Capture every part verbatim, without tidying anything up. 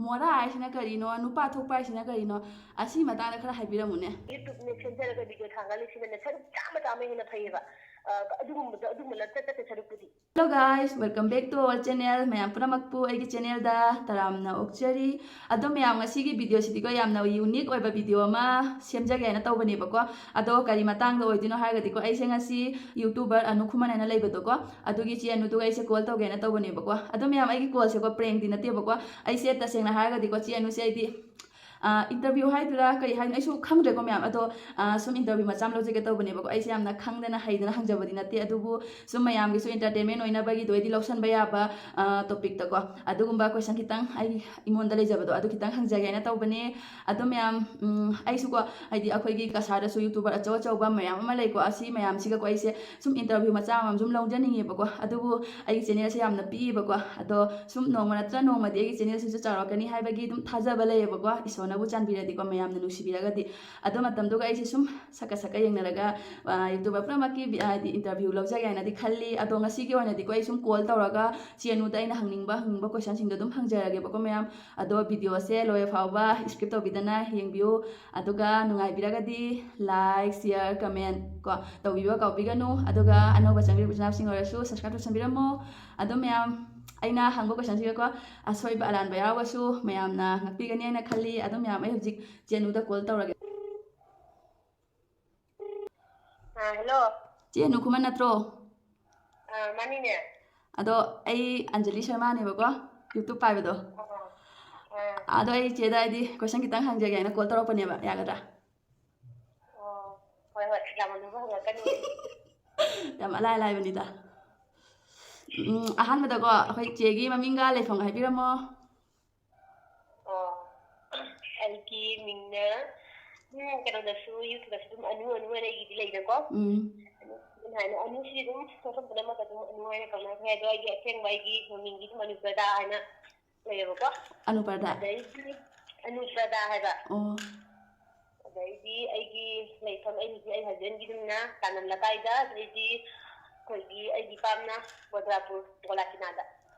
ꯃꯣꯔꯥ ꯍꯥꯏꯁꯤꯅ ꯀꯔꯤꯅꯣ, ꯅꯨꯄꯥ ꯊꯣꯛꯄ ꯍꯥꯏꯁꯤꯅ ꯀꯔꯤꯅꯣ, ꯑꯁꯤ ꯃꯇꯥꯡꯗ ꯈꯔ ꯍꯥꯏꯕꯤꯔꯝꯃꯨꯅꯦ꯫ YouTube-ꯅꯦ ꯁꯦꯝꯖꯔꯒ video ꯊꯥꯒꯠꯂꯤꯁꯤꯅꯅꯦ ꯁꯔꯨꯛ ꯆꯥꯝꯃ ꯆꯥꯝꯃ ꯍꯦꯟꯅ ꯐꯩꯌꯦꯕ꯫ ꯑ, ꯑꯗꯨꯒꯨꯝꯕꯗꯣ, ꯑꯗꯨꯝꯕ ꯂꯝꯆꯠ ꯆꯠꯇ ꯁꯔꯨꯛꯄꯨꯗꯤ꯫ Hello guys, welcome back to our channel. ꯃꯌꯥꯝ ꯄꯨꯝꯅꯃꯛꯄꯨ ꯑꯩꯒꯤ channel-ꯗ ꯇꯔꯥꯝꯅ ꯑꯣꯛꯆꯔꯤ꯫ ꯑꯗꯣ ꯃꯌꯥꯝ, ꯉꯁꯤꯒꯤ video-ꯁꯤꯗꯤꯀꯣ ꯌꯥꯝꯅ unique ꯑꯣꯏꯕ video ꯑꯃ ꯁꯦꯝꯖꯒꯦ ꯍꯥꯏꯅ ꯇꯧꯕꯅꯦꯕꯀꯣ꯫ ꯑꯗꯣ ꯀꯔꯤ ꯃꯇꯥꯡꯗ ꯑꯣꯏꯗꯣꯏꯅꯣ ꯍꯥꯏꯔꯒꯗꯤꯀꯣ, ꯑꯩꯁꯦ ꯉꯁꯤ YouTuber ꯑꯅꯨ ꯈꯨꯃꯟ ꯍꯥꯏꯅ ꯂꯩꯕꯗꯣꯀꯣ, ꯑꯗꯨꯒꯤ ꯆꯦ ꯑꯅꯨꯗꯨꯒ ꯑꯩꯁꯦ call ꯇꯧꯒꯦꯅ ꯇꯧꯕꯅꯦꯕꯀꯣ꯫ ꯑꯗꯣ ꯃꯌꯥꯝ, ꯑꯩꯒꯤ call-ꯁꯦꯀꯣ prank-ꯇꯤ ꯅꯠꯇꯦꯕꯀꯣ꯫ ꯑꯩꯁꯦ ꯇꯁꯦꯡꯅ ꯍꯥꯏꯔꯒꯗꯤꯀꯣ, ꯆꯦ ꯑꯅꯨꯁꯦ ꯑꯩꯗꯤ ꯑ, interview ꯍꯥꯏꯗꯣꯏꯔꯥ ꯀꯔꯤ ꯍꯥꯏꯗꯣꯏꯅꯣ ꯑꯩꯁꯨ ꯈꯪꯗ꯭ꯔꯦꯀꯣ ꯃꯌꯥꯝ꯫ ꯑꯗꯣ, ꯑ, ꯁꯨꯝ interview ꯃꯆꯥ ꯑꯃ ꯂꯧꯖꯒꯦ ꯇꯧꯕꯅꯦꯕꯀꯣ꯫ ꯑꯩꯁꯦ ꯌꯥꯝꯅ ꯈꯪꯗꯅ ꯍꯩꯗꯅ ꯍꯪꯖꯕꯗꯤ ꯅꯠꯇꯦ, ꯑꯗꯨꯕꯨ ꯁꯨꯝ ꯃꯌꯥꯝꯒꯤꯁꯨ entertainment ꯑꯣꯏꯅꯕꯒꯤꯗꯣ ꯑꯩꯗꯤ ꯂꯧꯁꯟꯕ ꯌꯥꯕ, ꯑ, topic-ꯇꯀꯣ ꯑꯗꯨꯒꯨꯝꯕ question ꯈꯤꯇꯪ ꯑꯩ ꯑꯩꯉꯣꯟꯗ ꯂꯩꯖꯕꯗꯣ ꯑꯗꯨ ꯈꯤꯇꯪ ꯍꯪꯖꯒꯦ ꯍꯥꯏꯅ ꯇꯧꯕꯅꯦ꯫ ꯑꯗꯣ ꯃꯌꯥꯝ, ꯎꯝ, ꯑꯩꯁꯨꯀꯣ, ꯍꯥꯏꯗꯤ ꯑꯩꯈꯣꯏꯒꯤ ꯀꯁꯥꯔꯗꯁꯨ YouTuber ꯑꯆꯧ ꯑꯆꯧꯕ ꯃꯌꯥꯝ ꯑꯃ ꯂꯩꯀꯣ, ꯑꯁꯤ ꯃꯌꯥꯝꯁꯤꯒꯀꯣ ꯑꯩꯁꯦ ꯁꯨꯝ interview ꯃꯆꯥ ꯑꯃꯃꯝ ꯁꯨꯝ ꯂꯧꯖꯅꯤꯡꯉꯦꯕꯀꯣ꯫ ꯑꯗꯨꯕꯨ ꯑꯩꯒꯤ channel-ꯁꯦ ꯌꯥꯝꯅ ꯄꯤꯛꯏꯕꯀꯣ꯫ ꯑꯗꯣ ꯁꯨꯝ ꯅꯣꯡꯃ ꯅꯠꯇ꯭ꯔ ꯅꯣꯡꯃꯗꯤ ꯑꯩꯒꯤ channel-ꯁꯤꯁꯨ ꯆꯥꯎꯔꯛꯀꯅꯤ ꯍꯥꯏꯕꯒꯤ ꯑꯗꯨꯝ ꯊꯥꯖꯕ ꯂꯩꯌꯦꯕꯀꯣ, ꯏꯁꯣꯔꯅꯕꯨ ꯆꯥꯟꯕꯤꯔꯗꯤꯀꯣ, ꯃꯌꯥꯝꯅ ꯅꯨꯡꯁꯤꯕꯤꯔꯒꯗꯤ꯫ ꯑꯗꯣ ꯃꯇꯝꯗꯨꯒ ꯑꯩꯁꯦ ꯁꯨꯝ ꯁꯛꯀ ꯁꯛꯀ ꯌꯦꯡꯅꯔꯒ, ꯑ, YouTuber ꯄꯨꯝꯅꯃꯛꯀꯤ ꯚꯤ-, ꯍꯥꯏꯗꯤ interview ꯂꯧꯖꯒꯦ ꯍꯥꯏꯅꯗꯤ ꯈꯜꯂꯤ꯫ ꯑꯗꯣ ꯉꯁꯤꯒꯤ ꯑꯣꯏꯅꯗꯤꯀꯣ, ꯑꯩ ꯁꯨꯝ call ꯇꯧꯔꯒ ꯆꯦ ꯑꯅꯨꯗ ꯑꯩꯅ ꯍꯪꯅꯤꯡꯕ ꯍꯪꯅꯤꯡꯕ question-ꯁꯤꯡꯗꯣ ꯑꯗꯨꯝ ꯍꯪꯖꯔꯒꯦꯕꯀꯣ ꯃꯌꯥꯝ꯫ ꯑꯗꯣ video-ꯁꯦ ꯂꯣꯏꯔ ꯐꯥꯎꯕ skip ꯇꯧꯕꯤꯗꯅ ꯌꯦꯡꯕꯤꯌꯨ꯫ ꯑꯗꯨꯒ ꯅꯨꯡꯉꯥꯏꯕꯤꯔꯒꯗꯤ like, share, comment ꯀꯣ ꯇꯧꯕꯤꯕ ꯀꯥꯎꯕꯤꯒꯅꯨ꯫ ꯑꯗꯨꯒ ꯑꯅꯧꯕ ꯆꯪꯕꯤꯔꯛꯄ ꯏꯆꯤꯟ ꯏꯅꯥꯎꯁꯤꯡ ꯑꯣꯏꯔꯁꯨ subscribe ꯇꯧꯁꯟꯕꯤꯔꯝꯃꯣ꯫ ꯑꯗꯣ ꯃꯌꯥꯝ, ꯑꯩꯅ ꯍꯪꯕ question-ꯁꯤꯒꯀꯣ ꯑꯁꯣꯏꯕ ꯑꯔꯥꯟꯕ ꯌꯥꯎꯔꯒꯁꯨ ꯃꯌꯥꯝꯅ ꯉꯥꯛꯄꯤꯒꯅꯤ ꯍꯥꯏꯅ ꯈꯜꯂꯤ꯫ ꯑꯗꯣ ꯃꯌꯥꯝ, ꯑꯩ ꯍꯧꯖꯤꯛ ꯆꯦ ꯑꯅꯨꯗ call ꯇꯧꯔꯒꯦ꯫ ꯑꯥ, hello꯫ ꯆꯦ ꯑꯅꯨ ꯈꯨꯃꯟ ꯅꯠꯇ꯭ꯔꯣ? ꯑꯥ, ꯃꯥꯅꯤꯅꯦ꯫ ꯑꯗꯣ ꯑꯩ ꯑꯟꯖꯂꯤ ꯁꯔꯃꯥꯅꯦꯕꯀꯣ, YouTube ꯄꯥꯏꯕꯗꯣ꯫ ꯑꯥ, ꯑꯥ꯫ ꯑꯗꯣ ꯑꯩ ꯆꯦꯗ ꯍꯥꯏꯗꯤ question ꯈꯤꯇꯪ ꯍꯪꯖꯒꯦ ꯍꯥꯏꯅ call ꯇꯧꯔꯛꯄꯅꯦꯕ, ꯌꯥꯒꯗ꯭ꯔꯥ? ꯑꯣ, ꯍꯣꯏ, ꯍꯣꯏ, ꯌꯥꯝ ꯂꯨꯕ ꯍꯪꯉꯛꯀꯅꯨ꯫ ꯌꯥꯝ ꯑꯂꯥꯏ ꯑꯂꯥꯏꯕꯅꯤꯗ꯫ ꯎꯝ, ꯑꯍꯥꯟꯕꯗꯀꯣ ꯑꯩꯈꯣꯏ ꯆꯦꯒꯤ ꯃꯃꯤꯡꯒ ꯂꯩꯐꯝꯒ ꯍꯥꯏꯕꯤꯔꯝꯃꯣ꯫ ꯑꯣ, ꯑꯩꯒꯤ ꯃꯤꯡꯅ, ꯎꯝ, ꯀꯩꯅꯣꯗꯁꯨ, YouTube-ꯇꯁꯨ ꯑꯗꯨꯝ ꯑꯅꯨ, ꯑꯅꯨ ꯍꯥꯏꯅ ꯑꯩꯒꯤꯗꯤ ꯂꯩꯗꯀꯣ꯫ ꯎꯝ꯫ ꯑꯗꯨꯝ ꯍꯥꯏꯅ ꯑꯅꯨꯁꯤꯗꯤ ꯑꯗꯨꯝ ꯃꯐꯝ ꯄꯨꯝꯅꯃꯛꯇ ꯑꯗꯨꯝ ꯑꯅꯨ ꯍꯥꯏꯅ ꯀꯧꯅꯈ꯭ꯔꯦ꯫ ꯑꯗꯣ ꯑꯩꯒꯤ ꯑꯁꯦꯡꯕ ꯑꯩꯒꯤ ꯃꯃꯤꯡꯗꯤ ꯑꯗꯨꯝ ꯑꯅꯨꯄ꯭ꯔꯗꯥ ꯍꯥꯏꯅ ꯂꯩꯌꯦꯕꯀꯣ꯫ ꯑꯅꯨꯄ꯭ꯔꯗꯥ? ꯑꯗꯩꯗꯤ ꯑꯅꯨꯄ꯭ꯔꯗꯥ ꯍꯥꯏꯕ꯫ ꯑꯣ꯫ ꯑꯗꯩꯗꯤ ꯑꯩꯒꯤ ꯂꯩꯐꯝ, ꯑꯩ ꯍꯧꯖꯤꯛ ꯑꯩ husband-ꯒꯤꯗꯨꯅ ꯇꯥꯅꯝ ꯂꯩꯀꯥꯏꯗ, ꯑꯗꯩꯗꯤ ꯑꯩꯈꯣꯏꯒꯤ, ꯑꯩꯒꯤ ꯏꯄꯥꯝꯅ ꯕꯣꯗ꯭ꯔꯥꯄꯨꯔ ꯀꯣꯂꯥꯁꯤꯅꯥꯗ꯫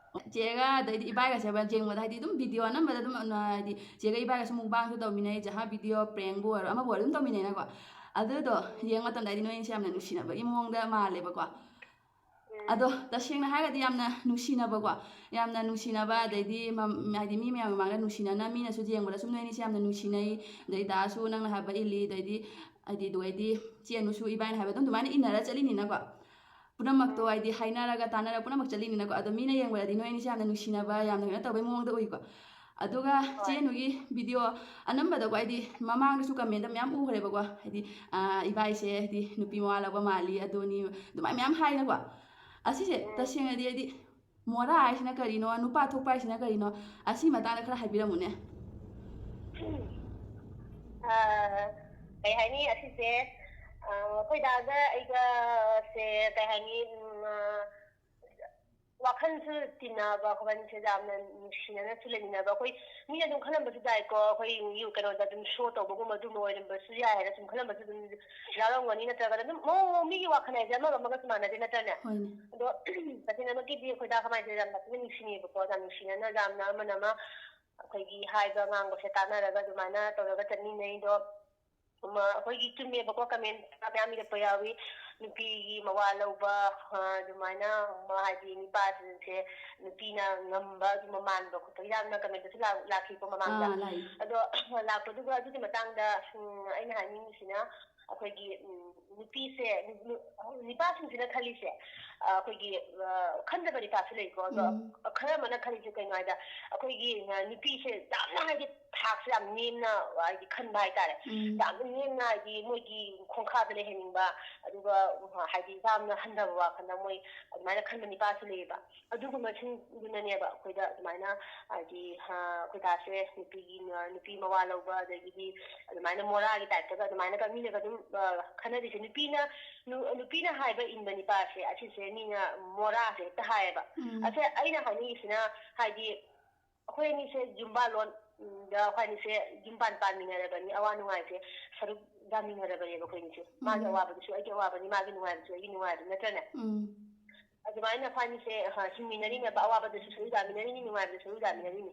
ꯆꯦꯒ ꯑꯗꯩꯗꯤ ꯏꯕꯥꯏꯒꯁꯦ ꯌꯦꯡꯕꯗ, ꯍꯥꯏꯗꯤ ꯑꯗꯨꯝ ꯚꯤꯗꯤꯑꯣ ꯑꯅꯝꯕꯗ ꯑꯗꯨꯝ, ꯑ, ꯍꯥꯏꯗꯤ ꯆꯦꯒ ꯏꯕꯥꯏꯒꯁꯨ ꯃꯨꯛꯕꯥꯡꯁꯨ ꯇꯧꯃꯤꯟꯅꯩ, ꯖꯍꯥ ꯚꯤꯗꯤꯑꯣ ꯄ꯭ꯔꯦꯡꯕꯨ ꯑꯣꯏꯔꯣ ꯑꯃꯕꯨ ꯑꯣꯏꯔꯣ ꯑꯗꯨꯝ ꯇꯧꯃꯤꯟꯅꯩꯅꯀꯣ꯫ ꯑꯗꯨꯗꯣ ꯌꯦꯡꯕ ꯃꯇꯝꯗ ꯍꯥꯏꯗꯤ ꯅꯣꯏꯅꯤꯁꯦ ꯌꯥꯝꯅ ꯅꯨꯡꯁꯤꯅꯕꯒꯤ ꯃꯑꯣꯡꯗ ꯃꯥꯜꯂꯦꯕꯀꯣ꯫ ꯑꯗꯣ ꯇꯁꯦꯡꯅ ꯍꯥꯏꯔꯒꯗꯤ ꯌꯥꯝꯅ ꯅꯨꯡꯁꯤꯅꯕꯀꯣ, ꯌꯥꯝꯅ ꯅꯨꯡꯁꯤꯅꯕ, ꯑꯗꯩꯗꯤ ꯃꯝ-, ꯍꯥꯏꯗꯤ ꯃꯤ ꯃꯌꯥꯝ ꯃꯃꯥꯡꯗ ꯅꯨꯡꯁꯤꯅꯅ ꯃꯤꯅꯁꯨ ꯌꯦꯡꯕꯗ ꯁꯨꯝ ꯅꯣꯏꯅꯤꯁꯦ ꯌꯥꯝꯅ ꯅꯨꯡꯁꯤꯅꯩ, ꯑꯗꯩ ꯗꯥꯁꯨ ꯅꯪꯅ ꯍꯥꯏꯕ ꯏꯜꯂꯤ, ꯑꯗꯩꯗꯤ ꯍꯥꯏꯗꯤ ꯑꯗꯨ ꯑꯩꯗꯤ ꯆꯦꯅꯨꯁꯨ ꯏꯕꯥꯏꯅ ꯍꯥꯏꯕ ꯑꯗꯨꯝ ꯑꯗꯨꯃꯥꯏꯅ ꯏꯟꯅꯔ ꯆꯠꯂꯤꯅꯤꯅꯀꯣ꯫ ꯄꯨꯝꯅꯃꯛꯇꯣ ꯍꯥꯏꯗꯤ ꯍꯥꯏꯅꯔꯒ ꯇꯥꯟꯅꯔꯒ ꯄꯨꯝꯅꯃꯛ ꯆꯠꯂꯤꯅꯤꯅꯀꯣ꯫ ꯑꯗꯣ ꯃꯤꯅ ꯌꯦꯡꯕꯗꯗꯤ ꯅꯣꯏ ꯑꯅꯤꯁꯦ ꯌꯥꯝꯅ ꯅꯨꯡꯁꯤꯅꯕ, ꯌꯥꯝꯅ ꯀꯩꯅꯣ ꯇꯧꯕꯩ ꯃꯑꯣꯡꯗ ꯎꯏꯀꯣ꯫ ꯑꯗꯨꯒ ꯆꯦ ꯍꯣꯏ꯫ ꯅꯨꯒꯤ ꯚꯤꯗꯤꯑꯣ ꯑꯅꯝꯕꯗꯀꯣ, ꯍꯥꯏꯗꯤ ꯃꯃꯥꯡꯗꯁꯨ ꯀꯃꯦꯟꯗ ꯃꯌꯥꯝ ꯎꯈ꯭ꯔꯦꯕꯀꯣ, ꯍꯥꯏꯗꯤ, ꯑꯥ, ꯏꯕꯥꯏꯁꯦ ꯍꯥꯏꯗꯤ ꯅꯨꯄꯤ ꯃꯋꯥ ꯂꯧꯕ ꯃꯥꯜꯂꯤ, ꯑꯗꯨꯅꯤ, ꯑꯗꯨꯃꯥꯏꯅ ꯃꯌꯥꯝ ꯍꯥꯏꯅꯀꯣ꯫ ꯑꯁꯤꯁꯦ ꯎꯝ꯫ ꯇꯁꯦꯡꯅꯗꯤ ꯍꯥꯏꯗꯤ ꯃꯣꯔꯥ ꯍꯥꯏꯁꯤꯅ ꯀꯔꯤꯅꯣ, ꯅꯨꯄꯥ ꯊꯣꯛꯄ ꯍꯥꯏꯁꯤꯅ ꯀꯔꯤꯅꯣ, ꯑꯁꯤ ꯃꯇꯥꯡꯗ ꯈꯔ ꯍꯥꯏꯕꯤꯔꯝꯃꯨꯅꯦ꯫ ꯑꯥ, ꯀꯩ ꯍꯥꯏꯅꯤ, ꯑꯁꯤꯁꯦ, ꯑꯥ, ꯑꯩꯈꯣꯏ ꯗꯥꯒ ꯑꯩꯒꯁꯦ, ꯀꯩ ꯍꯥꯏꯅꯤ, ꯎꯝ, ꯑꯥ, ꯋꯥꯈꯜꯁꯨ ꯇꯤꯟꯅꯕ, ꯋꯥꯈꯜꯁꯦ ꯌꯥꯝꯅ ꯅꯨꯡꯁꯤꯅꯅꯁꯨ ꯂꯩꯃꯤꯟꯅꯕ꯫ ꯑꯩꯈꯣꯏ ꯃꯤꯅ ꯑꯗꯨꯝ ꯈꯜꯂꯝꯕꯁꯨ ꯌꯥꯏꯀꯣ, ꯑꯩꯈꯣꯏ ꯌꯨ-, ꯀꯩꯅꯣꯗ ꯑꯗꯨꯝ ꯁꯣ ꯇꯧꯕꯒꯨꯝꯕ ꯑꯗꯨꯝꯕ ꯑꯣꯏꯔꯝꯕꯁꯨ ꯌꯥꯏ ꯍꯥꯏꯅ ꯁꯨꯝ ꯈꯜꯂꯝꯕꯁꯨ ꯑꯗꯨꯝ ꯌꯥꯎꯔꯝꯒꯅꯤ꯫ ꯅꯠꯇ꯭ꯔꯒꯅ ꯑꯗꯨꯝ, ꯑꯣ, ꯃꯤꯒꯤ ꯋꯥꯈꯜ ꯍꯥꯏꯁꯦ ꯑꯃꯒ ꯑꯃꯒꯁꯨ ꯃꯥꯟꯅꯗꯦ, ꯅꯠꯇ꯭ꯔꯅꯦ? ꯍꯣꯏꯅꯦ꯫ ꯑꯗꯣ ꯇꯁꯦꯡꯅꯃꯛꯀꯤꯗꯤ ꯑꯩꯈꯣꯏ ꯗꯥ ꯀꯃꯥꯏꯅ ꯇꯧꯔꯤ, ꯌꯥꯝꯅ ꯊꯤꯅ ꯅꯨꯡꯁꯤꯅꯩꯕꯀꯣ, ꯌꯥꯝ ꯅꯨꯡꯁꯤꯅꯅ ꯌꯥꯝꯅ ꯑꯃꯅ ꯑꯃ ꯑꯩꯈꯣꯏꯒꯤ ꯍꯥꯏꯕ ꯉꯥꯡꯕꯁꯦ ꯇꯥꯟꯅꯔꯒ ꯑꯗꯨꯃꯥꯏꯅ ꯇꯧꯔꯒ ꯆꯠꯃꯤꯟꯅꯩ꯫ ꯑꯗꯣ ꯃ-, ꯑꯩꯈꯣꯏꯒꯤ ꯆꯨꯝꯃꯦꯕꯀꯣ, ꯀꯃꯦꯟ ꯃꯌꯥꯝ ꯏꯔꯛꯄ ꯌꯥꯎꯏ, ꯅꯨꯄꯤꯒꯤ ꯃꯋꯥ ꯂꯧꯕ, ꯑ, ꯑꯗꯨꯃꯥꯏꯅ, ꯃ-, ꯍꯥꯏꯗꯤ ꯅꯨꯄꯥꯁꯤꯡꯁꯦ ꯅꯨꯄꯤꯅ ꯉꯝꯕ ꯑꯗꯨꯝꯕ ꯃꯥꯟꯕ ꯈꯣꯠꯄ ꯌꯥꯝꯅ ꯀꯃꯦꯟꯗꯁꯨ ꯂꯥꯛ-, ꯂꯥꯛꯈꯤꯀꯣ ꯃꯃꯥꯡꯗ꯫ ꯑꯥ, ꯂꯥꯛꯏ꯫ ꯑꯗꯣ ꯂꯥꯛꯄꯗꯨꯒ ꯑꯗꯨꯒꯤ ꯃꯇꯥꯡꯗ, ꯎꯝ, ꯑꯩꯅ ꯍꯥꯏꯅꯤꯡꯉꯤꯁꯤꯅ ꯑꯩꯈꯣꯏꯒꯤ, ꯎꯝ, ꯅꯨꯄꯤꯁꯦ, ꯅꯨ-, ꯅꯨ-, ꯅꯨꯄꯥꯁꯤꯡꯁꯤꯅ ꯈꯜꯂꯤꯁꯦ, ꯑ, ꯑꯩꯈꯣꯏꯒꯤ, ꯑ, ꯈꯟꯗꯕ ꯅꯨꯄꯥꯁꯨ ꯂꯩꯀꯣ꯫ ꯑꯗꯣ ꯎꯝ꯫ ꯈꯔ ꯑꯃꯅ ꯈꯜꯂꯤꯁꯦ ꯀꯩꯅꯣ ꯍꯥꯏꯗ, ꯑꯩꯈꯣꯏꯒꯤ, ꯑ, ꯅꯨꯄꯤꯁꯦ ꯌꯥꯝꯅ ꯍꯥꯏꯗꯤ ꯊꯥꯛꯁꯦ ꯌꯥꯝ ꯅꯦꯝꯅ ꯍꯥꯏꯗꯤ ꯈꯟꯕ ꯍꯥꯏꯇꯥꯔꯦ꯫ ꯎꯝ꯫ ꯌꯥꯝꯅ ꯅꯦꯝꯅ ꯍꯥꯏꯗꯤ ꯃꯣꯏꯒꯤ ꯈꯣꯡꯈꯥꯗ ꯂꯩꯍꯟꯅꯤꯡꯕ, ꯑꯗꯨꯒ, ꯑ, ꯍꯥꯏꯗꯤ ꯌꯥꯝꯅ ꯍꯟꯊꯕ ꯋꯥꯈꯜꯗ ꯃꯣꯏ ꯑꯗꯨꯃꯥꯏꯅ ꯈꯟꯕ ꯅꯨꯄꯥꯁꯨ ꯂꯩꯌꯦꯕ꯫ ꯑꯗꯨꯒꯨꯝꯕꯁꯤꯡꯗꯨꯅꯅꯦꯕ ꯑꯩꯈꯣꯏꯗ ꯑꯗꯨꯃꯥꯏꯅ ꯍꯥꯏꯗꯤ, ꯑ, ꯑꯩꯈꯣꯏ ꯗꯥꯁꯦ ꯅꯨꯄꯤꯒꯤ, ꯑ, ꯅꯨꯄꯤ ꯃꯋꯥ ꯂꯧꯕ, ꯑꯗꯒꯤꯗꯤ ꯑꯗꯨꯃꯥꯏꯅ ꯃꯣꯔꯥꯒꯤ ꯇꯥꯏꯞꯇꯒ ꯑꯗꯨꯃꯥꯏꯅꯒ ꯃꯤꯅꯒ ꯑꯗꯨꯝ, ꯑ, ꯈꯟꯅꯔꯤꯁꯦ꯫ ꯅꯨꯄꯤꯅ, ꯅꯨ-, ꯅꯨꯄꯤꯅ ꯍꯥꯏꯕ ꯏꯟꯕ ꯅꯨꯄꯥꯁꯦ, ꯑꯁꯤꯁꯦ ꯃꯤꯅ ꯃꯣꯔꯥꯁꯦ ꯍꯦꯛꯇ ꯍꯥꯏꯌꯦꯕ꯫ ꯎꯝ꯫ ꯑꯁꯦ ꯑꯩꯅ ꯍꯥꯏꯅꯤꯡꯉꯤꯁꯤꯅ, ꯍꯥꯏꯗꯤ ꯑꯩꯈꯣꯏ ꯑꯅꯤꯁꯦ ꯌꯨꯝꯕꯥꯜꯂꯣꯟꯗ ꯑꯩꯈꯣꯏ ꯑꯅꯤꯁꯦ ꯌꯨꯝ ꯄꯥꯟ ꯄꯥꯟꯃꯤꯟꯅꯔꯕꯅꯤ, ꯑꯋꯥ ꯅꯨꯡꯉꯥꯏꯁꯦ ꯁꯔꯨꯛ ꯌꯥꯃꯤꯟꯅꯔꯕꯅꯦꯕ ꯑꯩꯈꯣꯏ ꯑꯅꯤꯁꯦ꯫ ꯃꯥꯒꯤ ꯎꯝ꯫ ꯑꯋꯥꯕꯗꯨꯁꯨ ꯑꯩꯒꯤ ꯑꯋꯥꯕꯅꯤ, ꯃꯥꯒꯤ ꯅꯨꯡꯉꯥꯏꯕꯗꯨꯁꯨ ꯑꯩꯒꯤ ꯅꯨꯡꯉꯥꯏꯕꯅꯤ, ꯅꯠꯇ꯭ꯔꯅꯦ? ꯎꯝ꯫ ꯑꯗꯨꯃꯥꯏꯅ ꯑꯩꯈꯣꯏꯅꯤꯁꯦ, ꯑ, ꯍꯤꯡꯃꯤꯟꯅꯔꯤꯅꯦꯕ, ꯑꯋꯥꯕꯗꯁꯨ ꯁꯔꯨꯛ ꯌꯥꯃꯤꯟꯅꯔꯤꯅꯤ, ꯅꯨꯡꯉꯥꯏꯕꯗꯁꯨ ꯁꯔꯨꯛ ꯌꯥꯃꯤꯟꯅꯔꯤꯅꯤ꯫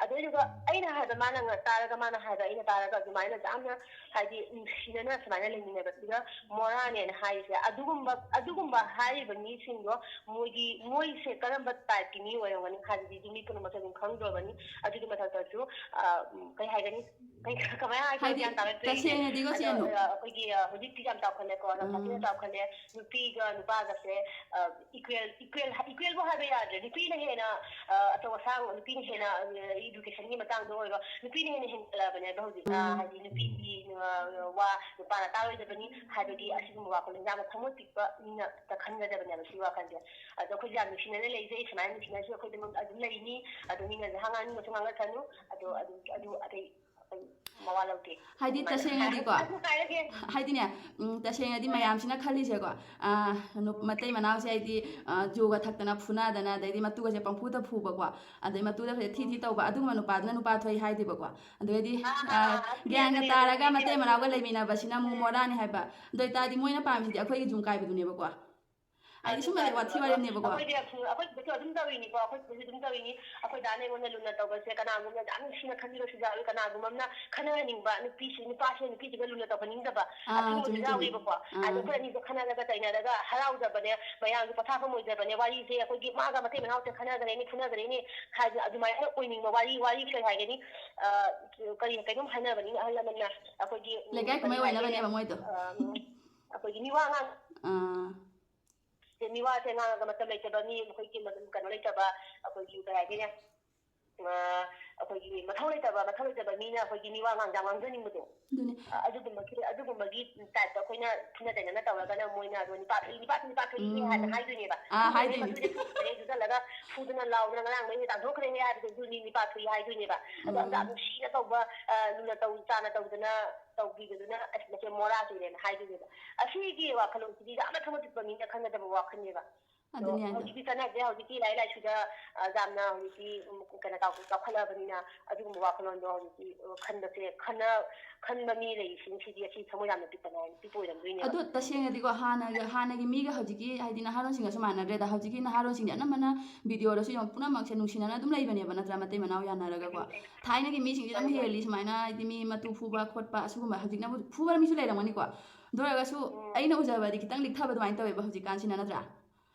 ꯑꯗꯨꯗꯨꯒ ꯑꯩꯅ ꯍꯥꯏꯕ, ꯃꯥꯅ ꯉ-, ꯇꯥꯔꯒ ꯃꯥꯅ ꯍꯥꯏꯕ, ꯑꯩꯅ ꯇꯥꯔꯒ ꯑꯗꯨꯃꯥꯏꯅ ꯌꯥꯝꯅ, ꯍꯥꯏꯗꯤ, ꯅꯨꯡꯁꯤꯅꯅ ꯁꯨꯃꯥꯏꯅ ꯂꯩꯃꯤꯟꯅꯕꯁꯤꯗ ꯃꯣꯔꯥꯅꯦꯅ ꯍꯥꯏꯔꯤꯁꯦ꯫ ꯑꯗꯨꯒꯨꯝꯕ, ꯑꯗꯨꯒꯨꯝꯕ ꯍꯥꯏꯔꯤꯕ ꯃꯤꯁꯤꯡꯗꯣ ꯃꯣꯏꯒꯤ, ꯃꯣꯏꯁꯦ ꯀꯔꯝꯕ type ꯀꯤ ꯃꯤ ꯑꯣꯏꯔꯝꯒꯅꯤ ꯍꯥꯏꯕꯗꯨꯗꯤ ꯃꯤ ꯄꯨꯝꯅꯃꯛꯁꯨ ꯑꯗꯨꯝ ꯈꯪꯗ꯭ꯔꯕꯅꯤ꯫ ꯑꯗꯨꯒꯤ ꯃꯊꯛꯇꯁꯨ, ꯑ, ꯎꯝ, ꯀꯩ ꯍꯥꯏꯒꯅꯤ? ꯀꯩ, ꯀꯃꯥꯏꯅ ꯍꯥꯏꯗꯣꯏꯅꯣ ꯍꯥꯏꯗꯤ, ꯒ꯭ꯌꯥꯟ ꯇꯥꯔꯛꯇ꯭ꯔꯦ ꯑꯩꯁꯦ꯫ ꯇꯁꯦꯡꯅꯗꯤꯀꯣ, ꯆꯦ ꯑꯗꯣ, ꯑꯅꯨ꯫ ꯑ, ꯑꯩꯈꯣꯏꯒꯤ, ꯑ, ꯍꯧꯖꯤꯛꯇꯤ ꯌꯥꯝ ꯆꯥꯎꯈꯠꯂꯦꯀꯣ, ꯂꯝꯁꯥꯁꯨ ꯌꯥꯝ ꯎꯝ꯫ ꯆꯥꯎꯈꯠꯂꯦ꯫ ꯅꯨꯄꯤꯒ ꯅꯨꯄꯥꯒꯁꯦ, ꯑ, equal, equal, equal ꯕꯨ ꯍꯥꯏꯕ ꯌꯥꯗ꯭ꯔꯦ꯫ ꯅꯨꯄꯤꯅ ꯍꯦꯟꯅ, ꯑ, ꯑꯆꯧ ꯑꯁꯥꯡ, ꯅꯨꯄꯤꯅ ꯍꯦꯟꯅ, ꯑ, education ꯒꯤ ꯃꯇꯥꯡꯗ ꯑꯣꯏꯔꯣ, ꯅꯨꯄꯤꯅ ꯍꯦꯟꯅ ꯍꯦꯟꯒꯠꯂꯛꯑꯕꯅꯦꯕ ꯍꯧꯖꯤꯛ꯫ ꯑ, ꯎꯝ꯫ ꯍꯥꯏꯗꯤ ꯅꯨꯄꯤꯒꯤ, ꯑ, ꯋꯥ ꯅꯨꯄꯥꯅ ꯇꯥꯔꯣꯏꯗꯕꯅꯤ ꯍꯥꯏꯕꯒꯤ ꯑꯁꯤꯒꯨꯝꯕ ꯋꯥꯈꯜꯂꯣꯟꯁꯦ ꯌꯥꯝꯅ ꯊꯃꯣꯏ ꯄꯤꯛꯄ ꯃꯤꯅ ꯈꯟꯒꯗꯕꯅꯦꯕ ꯁꯤ ꯋꯥꯈꯜꯁꯦ꯫ ꯑꯗꯣ ꯑꯩꯈꯣꯏꯁꯦ ꯌꯥꯝ ꯅꯨꯡꯁꯤꯅꯅ ꯂꯩꯖꯩ, ꯁꯨꯃꯥꯏꯅ ꯅꯨꯡꯁꯤꯅꯔꯁꯨ ꯑꯩꯈꯣꯏꯗꯃꯛ ꯑꯗꯨꯝ ꯂꯩꯅꯤ꯫ ꯑꯗꯣ ꯃꯤꯅꯁꯨ ꯉꯥꯡꯅꯤꯡꯕꯁꯨ ꯉꯥꯡꯅꯁꯅꯨ꯫ ꯑꯗꯣ ꯑꯗꯨ, ꯑꯗꯨ ꯑꯇꯩ ꯑꯩꯈꯣꯏ ꯃꯋꯥ ꯂꯧꯗꯦ꯫ ꯍꯥꯏꯗꯤ, ꯑꯗꯨꯃꯥꯏꯅ ꯇꯁꯦꯡꯅꯗꯤꯀꯣ, ꯍꯥꯏꯔꯒꯦ꯫ ꯍꯥꯏꯗꯤꯅꯦ, ꯎꯝ, ꯇꯁꯦꯡꯅꯗꯤ ꯃꯌꯥꯝꯁꯤꯅ ꯈꯜꯂꯤꯁꯦꯀꯣ, ꯑ, ꯅꯨ-, ꯃꯇꯩ ꯃꯅꯥꯎꯁꯦ, ꯍꯥꯏꯗꯤ, ꯑ, ꯖꯨꯒ ꯊꯛꯇꯅ ꯐꯨꯅꯗꯅ, ꯑꯗꯩꯗꯤ ꯃꯇꯨꯒꯁꯦ ꯄꯪꯐꯨꯗ ꯐꯨꯕꯀꯣ, ꯑꯗꯩ ꯃꯇꯨꯗ ꯊꯤ ꯊꯤ ꯇꯧꯕ, ꯑꯗꯨꯒꯨꯝꯕ ꯅꯨꯄꯥꯗꯨꯅ ꯅꯨꯄꯥ ꯊꯣꯛꯏ ꯍꯥꯏꯗꯦꯕꯀꯣ꯫ ꯑꯗꯨꯗꯩꯗꯤ, ꯑꯥ, ꯑ, ꯑꯥ, ꯑꯥ, ꯒ꯭ꯌꯥꯟꯒ ꯑꯗꯨꯅꯦ, ꯇꯥꯔꯒ ꯑꯗꯨꯅꯦ, ꯃꯇꯩ ꯃꯅꯥꯎꯒ ꯂꯩꯃꯤꯟꯅꯕꯁꯤꯅ ꯑꯃꯨꯛ ꯃꯣꯔꯥꯅꯤ ꯍꯥꯏꯕ꯫ ꯑꯗꯨ ꯑꯣꯏꯇꯥꯔꯗꯤ ꯃꯣꯏꯅ ꯄꯥꯝꯃꯤꯁꯤꯗꯤ ꯑꯩꯈꯣꯏꯒꯤ ꯌꯨꯝ ꯀꯥꯏꯕꯗꯨꯅꯦꯕꯀꯣ꯫ ꯍꯥꯏꯗꯤ ꯑꯗꯨ ꯁꯨꯝꯕꯁꯦ ꯇꯥꯏꯗꯣ ꯋꯥꯊꯤ ꯑꯗꯣ ꯋꯥꯔꯦꯝꯅꯦꯕꯀꯣ꯫ ꯑꯩꯈꯣꯏꯗꯤ, ꯑꯩꯈꯣꯏ ꯁꯤꯗꯁꯨ ꯑꯗꯨꯝ ꯇꯧꯔꯤꯅꯤꯀꯣ, ꯑꯩꯈꯣꯏ ꯁꯤꯗꯁꯨ ꯑꯗꯨꯝ ꯇꯧꯔꯤꯅꯤ꯫ ꯑꯩꯈꯣꯏ ꯗꯥꯅ ꯑꯩꯉꯣꯟꯗ ꯂꯨꯅ ꯇꯧꯕꯁꯦ ꯀꯅꯥꯒꯨꯝꯕꯅ ꯌꯥꯝ ꯅꯨꯡꯁꯤꯅ ꯈꯟꯕꯤꯕꯁꯨ ꯌꯥꯎꯏ, ꯀꯅꯥꯒꯨꯝꯕ ꯑꯃꯅ ꯈꯟꯅꯍꯟꯅꯤꯡꯕ, ꯅꯨꯄꯤꯁꯤ, ꯅꯨꯄꯥꯁꯦ ꯅꯨꯄꯤꯁꯤꯒ ꯂꯨꯅ ꯇꯧꯍꯟꯅꯤꯡꯗꯕ, ꯑꯥ, ꯑꯁꯤꯒꯨꯝꯕꯁꯨ ꯆꯨꯝꯃꯤ, ꯆꯨꯝꯃꯤ꯫ ꯌꯥꯎꯔꯤꯕꯀꯣ꯫ ꯑꯥ꯫ ꯑꯗꯣ ꯑꯩꯈꯣꯏ ꯑꯅꯤꯗꯣ ꯈꯟꯅꯔꯒ ꯆꯩꯅꯔꯒ ꯍꯔꯥꯎꯖꯕꯅꯦ, ꯃꯌꯥꯝꯒꯤ ꯄꯣꯊꯥꯐꯝ ꯑꯣꯏꯖꯕꯅꯦ꯫ ꯋꯥꯔꯤꯁꯦ ꯑꯩꯈꯣꯏꯒꯤ ꯃꯥꯒ ꯃꯇꯩ ꯃꯅꯥꯎꯁꯦ ꯈꯟꯅꯈ꯭ꯔꯦꯅꯦ, ꯐꯨꯅꯈ꯭ꯔꯦꯅꯦ ꯍꯥꯏꯗꯤ ꯑꯗꯨꯃꯥꯏꯅ ꯑꯣꯏꯅꯤꯡꯕ ꯋꯥꯔꯤ, ꯋꯥꯔꯤ ꯀꯩ ꯍꯥꯏꯒꯅꯤ, ꯑ, ꯀꯔꯤ, ꯀꯩꯅꯣꯝ ꯍꯥꯏꯅꯕꯅꯤꯅ ꯑꯍꯜ ꯂꯃꯟꯅ ꯑꯩꯈꯣꯏꯒꯤ, ꯎꯝ, ꯂꯩꯀꯥꯏ ꯀꯔꯤ ꯀꯨꯝꯍꯩ ꯍꯥꯏꯒꯅꯤ? ꯑꯣꯏꯅꯕꯅꯦꯕ ꯃꯣꯏꯗꯣ꯫ ꯑ, ꯑꯩꯈꯣꯏꯒꯤ ꯃꯤꯋꯥ ꯉꯥꯡ- ꯑꯥ꯫ ꯁꯦ ꯃꯤꯋꯥꯁꯦ ꯉꯥꯡꯉꯒ ꯃꯇꯝ ꯂꯩꯇꯕ, ꯃꯤ ꯑꯩꯈꯣꯏꯒꯤ ꯃꯇꯝ ꯀꯩꯅꯣ ꯂꯩꯇꯕ, ꯑꯩꯈꯣꯏꯒꯤ ꯀꯩ ꯍꯥꯏꯗꯣꯏꯅꯣ, ꯑ, ꯑꯩꯈꯣꯏꯒꯤ ꯃꯊꯧ ꯂꯩꯇꯕ, ꯃꯊꯧ ꯂꯩꯇꯕ ꯃꯤꯅ ꯑꯩꯈꯣꯏꯒꯤ ꯃꯤꯋꯥ ꯉꯥꯡ-, ꯌꯥꯝ ꯉꯥꯡꯖꯅꯤꯡꯕꯗꯣ꯫ ꯑꯗꯨꯅꯦ꯫ ꯑ, ꯑꯗꯨꯒꯨꯝꯕꯒꯤ, ꯑꯗꯨꯒꯨꯝꯕꯒꯤ type ꯇ ꯑꯩꯈꯣꯏꯅ ꯐꯨꯅ ꯆꯩꯅꯅ ꯇꯧꯔꯒꯅ ꯃꯣꯏꯅ ꯑꯗꯣ ꯅꯤꯄꯥ ꯊꯣꯛꯏ, ꯅꯤꯄꯥ ꯊꯣꯛꯏ, ꯅꯤꯄꯥ ꯊꯣꯛꯏꯅꯦ ꯍꯥꯏꯅ ꯎꯝ꯫ ꯍꯥꯏꯗꯣꯏꯅꯦꯕ꯫ ꯑꯥ, ꯑꯗꯨꯒ ꯍꯥꯏꯗꯣꯏꯅꯦ꯫ ꯃꯇꯨꯗꯤ ꯐꯨꯗꯅ ꯂꯥꯎꯗꯅ ꯉꯔꯥꯡ ꯃꯩꯅ ꯇꯥꯟꯊꯣꯛꯈ꯭ꯔꯦꯍꯦ ꯍꯥꯏꯕꯗꯨ ꯑꯗꯨꯅꯤ ꯅꯤꯄꯥ ꯊꯣꯛꯏ ꯍꯥꯏꯗꯣꯏꯅꯦꯕ꯫ ꯑꯗꯣ ꯎꯝ꯫ ꯑꯝꯇ ꯅꯨꯡꯁꯤꯅ ꯇꯧꯕ, ꯑ, ꯂꯨꯅ ꯇꯧ ꯆꯥꯅ ꯇꯧꯗꯅ ꯇꯧꯕꯤꯕꯗꯨꯅ ꯑꯁ ꯃꯁꯦ ꯃꯣꯔꯥ ꯆꯨꯔꯦꯅ ꯍꯥꯏꯗꯣꯏꯅꯦꯕ꯫ ꯑꯁꯤꯒꯤ ꯋꯥꯈꯜꯂꯣꯟꯁꯤꯗꯤ ꯌꯥꯝꯅ ꯊꯃꯣꯏ ꯄꯤꯛꯄ ꯃꯤꯅ ꯈꯟꯒꯗꯕ ꯋꯥꯈꯜꯅꯦꯕ꯫ ꯑꯗꯨꯅꯤ ꯑꯗꯣ ꯍꯧꯖꯤꯛꯇꯤ ꯆꯠꯅꯗ꯭ꯔꯦ꯫ ꯍꯧꯖꯤꯛꯇꯤ ꯂꯥꯏꯔꯤꯛ ꯂꯥꯏꯁꯨꯗ, ꯑ, ꯌꯥꯝꯅ ꯍꯧꯖꯤꯛꯇꯤ, ꯎꯝ, ꯀꯩꯅꯣ ꯇꯧ-, ꯆꯥꯎꯈꯠꯂꯛꯑꯕꯅꯤꯅ ꯑꯗꯨꯒꯨꯝꯕ ꯋꯥꯈꯜꯂꯣꯟꯗꯣ ꯍꯧꯖꯤꯛꯇꯤ, ꯑ, ꯈꯟꯕꯁꯦ, ꯈꯟꯅ-, ꯈꯟꯕ ꯃꯤ ꯂꯩꯔꯤꯁꯤꯡꯁꯤꯗꯤ ꯑꯁꯤ ꯊꯃꯣꯏ ꯌꯥꯝꯅ ꯄꯤꯛꯄ ꯅꯍꯥ-, ꯄꯤꯛꯄ ꯑꯣꯏꯔꯝꯗꯣꯏꯅꯦꯕ꯫ ꯑꯗꯨ ꯇꯁꯦꯡꯅꯗꯤꯀꯣ, ꯍꯥꯟꯅꯒ, ꯍꯥꯟꯅꯒꯤ ꯃꯤꯒ ꯍꯧꯖꯤꯛꯀꯤ, ꯍꯥꯏꯗꯤ, ꯅꯍꯥꯔꯣꯟꯁꯤꯡꯒꯁꯨ ꯃꯥꯟꯅꯗ꯭ꯔꯦꯗ꯫ ꯍꯧꯖꯤꯛꯀꯤ ꯅꯍꯥꯔꯣꯟꯁꯤꯡꯗꯤ ꯑꯅꯝꯕꯅ videoꯗꯁꯨ ꯌꯦꯡꯉꯣ, ꯄꯨꯝꯅꯃꯛꯁꯦ ꯅꯨꯡꯁꯤꯅꯅ ꯑꯗꯨꯝ ꯂꯩꯕꯅꯦꯕ, ꯅꯠꯇ꯭ꯔꯥ? ꯃꯇꯩ ꯃꯅꯥꯎ ꯌꯥꯅꯔꯒꯀꯣ꯫ ꯊꯥꯏꯅꯒꯤ ꯃꯤꯁꯤꯡꯁꯦ ꯑꯗꯨꯝ ꯃꯥꯅꯤ, ꯃꯥꯅꯤ꯫ ꯍꯦꯜꯂꯤ ꯁꯨꯃꯥꯏꯅ, ꯍꯥꯏꯗꯤ, ꯃꯤ ꯃꯇꯨ ꯐꯨꯕ ꯈꯣꯠꯄ, ꯑꯁꯤꯒꯨꯝꯕ꯫ ꯍꯧꯖꯤꯛꯅꯕꯨ ꯐꯨꯕ ꯃꯤꯁꯨ ꯂꯩꯔꯝꯒꯅꯤꯀꯣ꯫ ꯑꯗꯨ ꯑꯣꯏꯔꯒꯁꯨ ꯎꯝ꯫ ꯑꯩꯅ ꯎꯖꯕꯗꯤ ꯈꯤꯇꯪ ꯂꯤꯛꯊꯕ ꯑꯗꯨꯃꯥꯏꯅ ꯇꯧꯋꯦꯕ ꯍꯧꯖꯤꯛꯀꯥꯟꯁꯤꯅ, ꯅꯠꯇ꯭ꯔꯥ?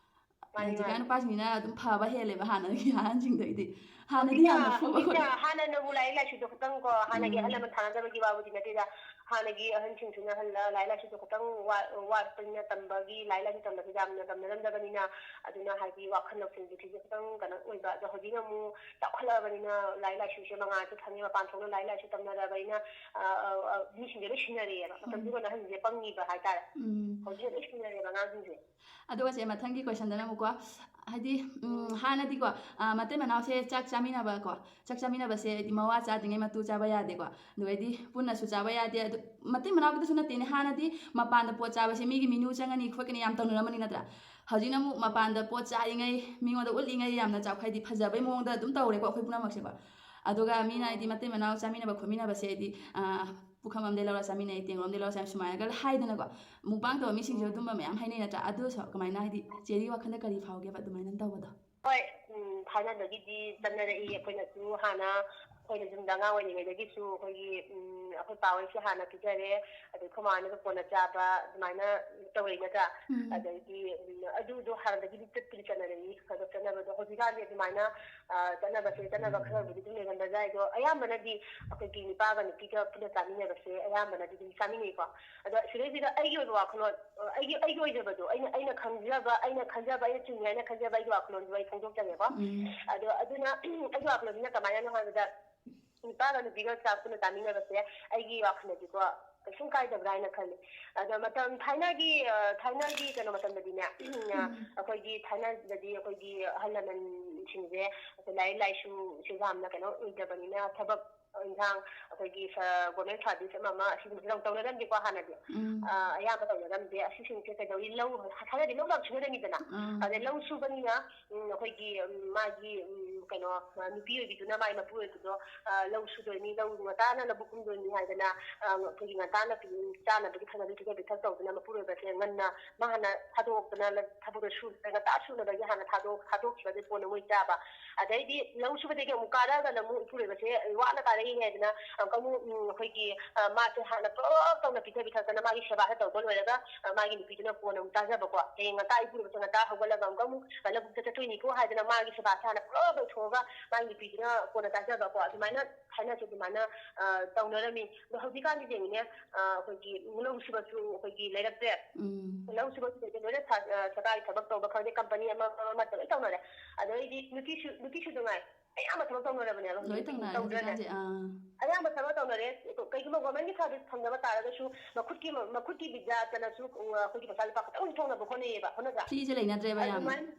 ꯃꯥꯅꯤ, ꯍꯧꯖꯤꯛꯀꯥꯟ ꯃꯥꯅꯤ꯫ ꯅꯨꯄꯥꯁꯤꯡꯁꯤꯅ ꯑꯗꯨꯝ ꯐꯕ ꯍꯦꯜꯂꯦꯕ ꯍꯥꯟꯅꯒꯤ ꯑꯍꯟꯁꯤꯡꯗꯒꯤꯗꯤ꯫ ꯍꯥꯟꯅꯗꯤ ꯍꯧꯖꯤꯛꯅ, ꯌꯥꯝꯅ ꯐꯨꯕ ꯍꯧꯖꯤꯛꯅ ꯈꯣꯠꯄ꯫ ꯍꯥꯟꯅꯅꯕꯨ ꯂꯥꯏꯔꯤꯛ ꯂꯥꯏꯁꯨꯗꯣ ꯈꯤꯇꯪ ꯀꯣ, ꯍꯥꯟꯅꯒꯤ ꯎꯝ꯫ ꯑꯍꯜ ꯂꯃꯟ ꯊꯥꯅꯗꯕꯒꯤ ꯋꯥꯕꯨꯗꯤ ꯅꯠꯇꯦꯗ, ꯍꯥꯟꯅꯒꯤ ꯑꯍꯟꯁꯤꯡꯁꯤꯅ ꯍꯜꯂ ꯂꯥꯏꯔꯤꯛ ꯂꯥꯏꯁꯨꯗꯣ ꯈꯤꯇꯪ ꯋꯥ-, ꯋꯥꯠꯄꯅꯤꯅ, ꯇꯝꯕꯒꯤ ꯂꯥꯏꯔꯤꯛ ꯂꯥꯏꯁꯨ ꯇꯝꯕꯁꯦ ꯌꯥꯝꯅ ꯇꯝꯅꯔꯝꯗꯕꯅꯤꯅ, ꯑꯗꯨꯅ ꯍꯥꯏꯗꯤ ꯋꯥꯈꯜ ꯂꯧꯁꯤꯡ ꯕꯨꯙꯤꯁꯦ ꯈꯤꯇꯪ ꯀꯩꯅꯣ ꯑꯣꯏꯕ꯫ ꯑꯗꯣ ꯍꯧꯖꯤꯛꯅ ꯑꯃꯨꯛ ꯆꯥꯎꯈꯠꯂꯛꯑꯕꯅꯤꯅ ꯂꯥꯏꯔꯤꯛ ꯂꯥꯏꯁꯨꯁꯦ ꯃꯉꯥꯜꯁꯦ ꯐꯪꯉꯦ, ꯃꯄꯥꯟ ꯊꯣꯛꯅ ꯂꯥꯏꯔꯤꯛ ꯂꯥꯏꯁꯨ ꯇꯝꯅꯔꯕꯅꯤꯅ, ꯑ, ꯑ, ꯑ, ꯃꯤꯁꯤꯡꯁꯦ ꯂꯣꯏ ꯁꯤꯟꯅꯔꯛꯑꯦꯕ꯫ ꯃꯇꯝꯗꯨꯒ ꯑꯍꯟꯁꯤꯡꯁꯦ ꯄꯪꯉꯤꯕ ꯍꯥꯏꯇꯥꯔꯦ꯫ ꯎꯝ꯫ ꯍꯧꯖꯤꯛꯅ ꯂꯣꯏ ꯁꯤꯟꯅꯔꯦꯕ ꯑꯉꯥꯡꯁꯤꯡꯁꯦ꯫ ꯑꯗꯨꯒ ꯆꯦ, ꯃꯊꯪꯒꯤ questionꯗꯅ ꯑꯃꯨꯛꯀꯣ, ꯍꯥꯏꯗꯤ, ꯎꯝ, ꯍꯥꯟꯅꯗꯤꯀꯣ, ꯑ, ꯃꯇꯩ ꯃꯅꯥꯎꯁꯦ ꯆꯥꯛ ꯆꯥꯃꯤꯟꯅꯕꯀꯣ, ꯆꯥꯛ ꯆꯥꯃꯤꯟꯅꯕꯁꯦ ꯍꯥꯏꯗꯤ ꯃꯋꯥ ꯆꯥꯗ꯭ꯔꯤꯉꯩ ꯃꯇꯨ ꯆꯥꯕ ꯌꯥꯗꯦꯀꯣ, ꯑꯗꯨꯒ ꯍꯥꯏꯗꯤ ꯄꯨꯟꯅꯁꯨ ꯆꯥꯕ ꯌꯥꯗꯦ꯫ ꯑꯗꯨ ꯃꯇꯩ ꯃꯅꯥꯎꯒꯤꯗꯁꯨ ꯅꯠꯇꯦꯅꯦ, ꯍꯥꯟꯅꯗꯤ ꯃꯄꯥꯟꯗ ꯄꯣꯠ ꯆꯥꯕꯁꯦ ꯃꯤꯒꯤ ꯃꯤꯅꯨ ꯆꯪꯉꯅꯤ ꯈꯣꯠꯀꯅꯤ ꯌꯥꯝ ꯇꯧꯅꯔꯝꯕꯅꯤ, ꯅꯠꯇ꯭ꯔꯥ? ꯍꯧꯖꯤꯛꯅ ꯑꯃꯨꯛ ꯃꯄꯥꯟꯗ ꯄꯣꯠ ꯆꯥꯔꯤꯉꯩ, ꯃꯤꯉꯣꯟꯗ ꯎꯠꯂꯤꯉꯩ ꯌꯥꯝꯅ ꯆꯥꯎ-, ꯍꯥꯏꯗꯤ ꯐꯖꯕꯩ ꯃꯑꯣꯡꯗ ꯑꯗꯨꯝ ꯇꯧꯔꯦꯀꯣ ꯑꯩꯈꯣꯏ ꯄꯨꯝꯅꯃꯛꯁꯦꯀꯣ꯫ ꯑꯗꯨꯒ ꯃꯤꯅ ꯍꯥꯏꯗꯤ ꯃꯇꯩ ꯃꯅꯥꯎ ꯆꯥꯃꯤꯟꯅꯕ ꯈꯣꯠꯃꯤꯟꯅꯕꯁꯦ ꯍꯥꯏꯗꯤ, ꯑ, ꯄꯨꯈꯝ ꯑꯃꯗꯩ ꯂꯧꯔ ꯆꯥꯃꯤꯟꯅꯩ, ꯇꯦꯡꯀꯣꯠ ꯑꯃꯗꯩ ꯂꯧꯔ ꯆꯥꯃꯤꯟꯅꯩ ꯁꯨꯃꯥꯏꯅꯒ ꯍꯥꯏꯗꯅꯀꯣ꯫ ꯃꯨꯛꯕꯥꯡ ꯇꯧꯕ ꯃꯤꯁꯤꯡꯁꯨ ꯑꯗꯨꯝꯕ ꯃꯌꯥꯝ ꯍꯥꯏꯅꯩ, ꯅꯠꯇ꯭ꯔꯥ? ꯑꯗꯨꯁꯨ ꯀꯃꯥꯏꯅ, ꯍꯥꯏꯗꯤ, ꯆꯦꯒꯤ ꯋꯥꯈꯜꯗ ꯀꯔꯤ ꯐꯥꯎꯒꯦꯕ ꯑꯗꯨꯃꯥꯏꯅ ꯇꯧꯕꯗꯣ? ꯍꯣꯏ, ꯎꯝ, ꯊꯥꯏꯅꯗꯒꯤꯗꯤ ꯆꯠꯅꯔꯛꯏ꯫ ꯑꯩꯈꯣꯏꯅꯁꯨ ꯍꯥꯟꯅ, ꯑꯩꯈꯣꯏꯅ ꯌꯨꯝꯗ ꯑꯉꯥꯡ ꯑꯣꯏꯔꯤꯉꯩꯗꯒꯤꯁꯨ ꯑꯩꯈꯣꯏꯒꯤ, ꯎꯝ, ꯑꯩꯈꯣꯏ ꯄꯥ ꯍꯣꯏꯁꯨ ꯍꯥꯟꯅ ꯄꯤꯖꯔꯦ, ꯑꯗꯩ ꯑꯩꯈꯣꯏ ꯃꯥꯅꯒ ꯀꯣꯟꯅ ꯆꯥꯕ, ꯑꯗꯨꯃꯥꯏꯅ ꯇꯧꯔꯛꯏ, ꯅꯠꯇ꯭ꯔꯥ? ꯎꯝ꯫ ꯑꯗꯩꯗꯤ, ꯎꯝ, ꯑꯗꯨꯗꯣ ꯍꯥꯟꯅꯗꯒꯤꯗꯤ ꯆꯠꯄꯨꯗꯤ ꯆꯠꯅꯔꯛꯏ꯫ ꯑꯗꯣ ꯆꯠꯅꯕꯗꯣ ꯍꯧꯖꯤꯛꯀꯥꯟꯗꯤ ꯑꯗꯨꯃꯥꯏꯅ, ꯑ, ꯆꯠꯅꯕꯁꯦ, ꯆꯠꯅꯕ ꯈꯔꯕꯨꯗꯤ ꯑꯗꯨꯝ ꯂꯩꯔꯝꯕ ꯌꯥꯏ, ꯑꯗꯣ ꯑꯌꯥꯝꯕꯅꯗꯤ ꯑꯩꯈꯣꯏꯒꯤ ꯅꯨꯄꯥꯒ ꯅꯨꯄꯤꯒ ꯄꯨꯟꯅ ꯆꯥꯃꯤꯟꯅꯕꯁꯦ ꯑꯌꯥꯝꯕꯅꯗꯤ ꯑꯗꯨꯝ ꯆꯥꯃꯤꯟꯅꯩꯀꯣ꯫ ꯑꯗꯣ ꯁꯤꯗꯩꯁꯤꯗ ꯑꯩꯒꯤ ꯑꯣꯏꯕ ꯋꯥꯈꯜꯂꯣꯟ, ꯑ, ꯑꯩꯒꯤ, ꯑꯩꯒꯤ ꯑꯣꯏꯖꯕꯗꯣ, ꯑꯩꯅ, ꯑꯩꯅ ꯈꯪꯖꯕ, ꯑꯩꯅ ꯈꯟꯖꯕ, ꯑꯩꯅ ꯆꯨꯝꯃꯤ ꯍꯥꯏꯅ ꯈꯟꯖꯕ ꯑꯩꯒꯤ ꯋꯥꯈꯜꯂꯣꯟꯗꯣ ꯑꯩ ꯐꯣꯡꯗꯣꯛꯆꯒꯦꯀꯣ꯫ ꯎꯝ꯫ ꯑꯗꯣ ꯑꯗꯨꯅ ꯑꯩꯒꯤ ꯋꯥꯈꯜꯂꯣꯟꯁꯤꯅ ꯀꯃꯥꯏꯅꯅꯣ ꯍꯥꯏꯕꯗ, ꯅꯨꯄꯥꯒ ꯅꯨꯄꯤꯒ ꯆꯥꯛ ꯄꯨꯟꯅ ꯆꯥꯃꯤꯟꯅꯕꯁꯦ ꯑꯩꯒꯤ ꯋꯥꯈꯜꯗꯗꯤꯀꯣ ꯀꯩꯁꯨꯝ ꯀꯥꯏꯗꯕ꯭ꯔꯥ ꯍꯥꯏꯅ ꯈꯜꯂꯦ꯫ ꯑꯗꯣ ꯃꯇꯝ ꯊꯥꯏꯅꯒꯤ, ꯑ, ꯊꯥꯏꯅꯒꯤ ꯀꯩꯅꯣ ꯃꯇꯝꯗꯗꯤꯅꯦ, ꯎꯝ, ꯑ, ꯎꯝ꯫ ꯑꯩꯈꯣꯏꯒꯤ ꯊꯥꯏꯅꯗꯗꯤ ꯑꯩꯈꯣꯏꯒꯤ ꯑꯍꯜ ꯂꯃꯟ ꯁꯤꯡꯁꯦ ꯑꯩꯈꯣꯏ ꯂꯥꯏꯔꯤꯛ ꯂꯥꯏꯁꯨꯁꯦ ꯌꯥꯝꯅ ꯀꯩꯅꯣ ꯑꯣꯏꯗꯕꯅꯤꯅ ꯊꯕꯛ ꯏꯟꯈꯥꯡ ꯑꯩꯈꯣꯏꯒꯤ ꯁ-, government service ꯑꯃ ꯑꯃ ꯑꯁꯤꯒꯨꯝꯕꯁꯦ ꯌꯥꯝ ꯇꯧꯅꯔꯝꯗꯦꯀꯣ ꯍꯥꯟꯅꯗꯤ꯫ ꯎꯝ꯫ ꯑ, ꯑꯌꯥꯝꯕ ꯇꯧꯅꯔꯝꯗꯦ꯫ ꯑꯁꯤꯁꯤꯡꯁꯦ ꯀꯩꯗꯧꯏ? ꯂꯧ ꯈꯔꯗꯤ ꯂꯧ ꯌꯥꯝ ꯁꯨꯅꯔꯝꯃꯤꯗꯅ꯫ ꯑꯥ꯫ ꯑꯗꯩ ꯂꯧ ꯁꯨꯕꯅꯤꯅ, ꯎꯝ, ꯑꯩꯈꯣꯏꯒꯤ, ꯎꯝ, ꯃꯥꯒꯤ, ꯎꯝ, ꯀꯩꯅꯣ, ꯑ, ꯅꯨꯄꯤ ꯑꯣꯏꯕꯤꯗꯨꯅ ꯃꯥꯒꯤ ꯃꯄꯨꯔꯣꯏꯕꯗꯣ, ꯑ, ꯂꯧ ꯁꯨꯗꯣꯏꯅꯤ, ꯂꯧ ꯉꯟꯇꯥꯅ ꯂꯧꯕꯨꯛ ꯀꯨꯝꯗꯣꯏꯅꯤ ꯍꯥꯏꯗꯅ, ꯑ, ꯑꯩꯈꯣꯏꯒꯤ ꯉꯟꯇꯥꯅ ꯄꯤ-, ꯆꯥꯅꯕꯒꯤ ꯊꯛꯅꯕꯒꯤ ꯄꯤꯊꯛ ꯄꯤꯊꯛ ꯇꯧꯗꯅ ꯃꯄꯨꯔꯣꯏꯕꯁꯦ ꯉꯟꯅ ꯃꯥ ꯍꯥꯟꯅ ꯊꯥꯗꯣꯛꯇꯅ ꯂ-, ꯊꯕꯛꯇꯣ ꯁꯨꯗꯅ ꯉꯟꯇꯥ ꯁꯨꯅꯕꯒꯤ ꯍꯥꯟꯅ ꯊꯥꯗꯣꯛ-, ꯊꯥꯗꯣꯛꯈꯤꯕꯗꯩ ꯀꯣꯟꯅ ꯃꯣꯏ ꯆꯥꯕ꯫ ꯑꯗꯩꯗꯤ ꯂꯧ ꯁꯨꯕꯗꯒꯤ ꯑꯃꯨꯛ ꯀꯥꯔꯛꯑꯒꯅ ꯑꯃꯨꯛ ꯏꯄꯨꯔꯣꯏꯕꯁꯦ ꯋꯥꯅ ꯀꯥꯔꯛꯏꯅꯦ ꯍꯥꯏꯗꯅ ꯑꯃꯨꯛꯀ ꯑꯃꯨꯛ, ꯎꯝ, ꯑꯩꯈꯣꯏꯒꯤ, ꯑ, ꯃꯥꯁꯦ ꯍꯥꯟꯅ ꯄꯨꯂꯞ ꯇꯧꯅ ꯄꯤꯊ ꯄꯤꯊꯛꯇꯅ ꯃꯥꯒꯤ ꯁꯦꯕꯥꯁꯦ ꯇꯧꯕ ꯂꯣꯏꯔꯒ, ꯑ, ꯃꯥꯒꯤ ꯅꯨꯄꯤꯗꯨꯅ ꯀꯣꯟꯅ ꯑꯃꯨꯛ ꯆꯥꯖꯕꯀꯣ꯫ ꯍꯌꯦꯡ ꯉꯟꯇꯥ ꯏꯄꯨꯔꯣꯏꯕꯁꯦ ꯉꯟꯇꯥ ꯍꯧꯒꯠꯂꯒ ꯑꯃꯨꯛꯀ ꯑꯃꯨꯛ, ꯑ, ꯂꯧꯕꯨꯛꯇ ꯆꯠꯇꯣꯏꯅꯤꯀꯣ ꯍꯥꯏꯗꯅ ꯃꯥꯒꯤ ꯁꯦꯕꯥꯁꯦ ꯍꯥꯟꯅ ꯄꯨꯂꯞ ꯂꯣꯏꯊꯣꯛꯑꯒ ꯃꯥꯒꯤ ꯅꯨꯄꯤꯗꯨꯅ ꯀꯣꯟꯅ ꯆꯥꯖꯕꯀꯣ꯫ ꯑꯗꯨꯃꯥꯏꯅ ꯍꯥꯏꯅꯁꯦ ꯑꯗꯨꯃꯥꯏꯅ, ꯑ, ꯇꯧꯅꯔꯝꯃꯤ꯫ ꯑꯗꯣ ꯍꯧꯖꯤꯛꯀꯥꯟꯗꯤ ꯌꯦꯡꯉꯤꯅꯦ, ꯑ, ꯑꯩꯈꯣꯏꯒꯤ ꯂꯧ ꯁꯨꯕꯁꯨ ꯑꯩꯈꯣꯏꯒꯤ ꯂꯩꯔꯛꯇ꯭ꯔꯦ꯫ ꯎꯝ꯫ ꯂꯧ ꯁꯨꯕꯁꯤꯗꯩꯗ ꯂꯣꯏꯅ ꯁ-, ꯑ, ꯁꯔꯀꯥꯔꯒꯤ ꯊꯕꯛ ꯇꯧꯕ ꯈꯪꯗꯦ, ꯀꯝꯄꯅꯤ ꯑꯃ ꯑꯃ ꯑꯃꯠꯇ ꯂꯣꯏ ꯇꯧꯅꯔꯦ꯫ ꯑꯗꯩꯗꯤ ꯅꯨꯄꯤꯁꯨ, ꯅꯨꯄꯤꯁꯨ ꯑꯗꯨꯉꯥꯏ ꯑꯌꯥꯝꯕ ꯊꯕꯛ ꯇꯧꯅꯔꯕꯅꯦꯕ ꯂꯣꯏ ꯍꯧꯖꯤꯛꯇꯤ꯫ ꯇꯧꯅꯔꯦ ꯇꯧꯗ꯭ꯔꯅꯦ? ꯍꯧꯖꯤꯛꯀꯥꯟꯗꯤ꯫ ꯑꯥ꯫ ꯑꯌꯥꯝꯕ ꯊꯕꯛ ꯇꯧꯅꯔꯦ꯫ ꯀꯩꯒꯨꯝꯕ government ꯀꯤ service ꯐꯪꯗꯕ ꯇꯥꯔꯒꯁꯨ ꯃꯈꯨꯠꯀꯤ ꯃ-, ꯃꯈꯨꯠꯀꯤ ꯕꯤꯖꯥ ꯆꯠꯂꯁꯨ, ꯎ, ꯑꯩꯈꯣꯏꯒꯤ ꯄꯩꯁꯥ ꯂꯨꯄꯥ ꯈꯤꯇꯪ ꯑꯣꯏꯁꯨ ꯊꯣꯛꯅꯕ ꯍꯣꯠꯅꯩꯌꯦꯕ, ꯍꯣꯠꯅꯗ꯭ꯔꯥ? Free ꯁꯦ ꯂꯩꯅꯗ꯭ꯔꯦꯕ ꯌꯥꯝꯅ꯫ ꯑꯗꯨꯃꯥꯏꯅ,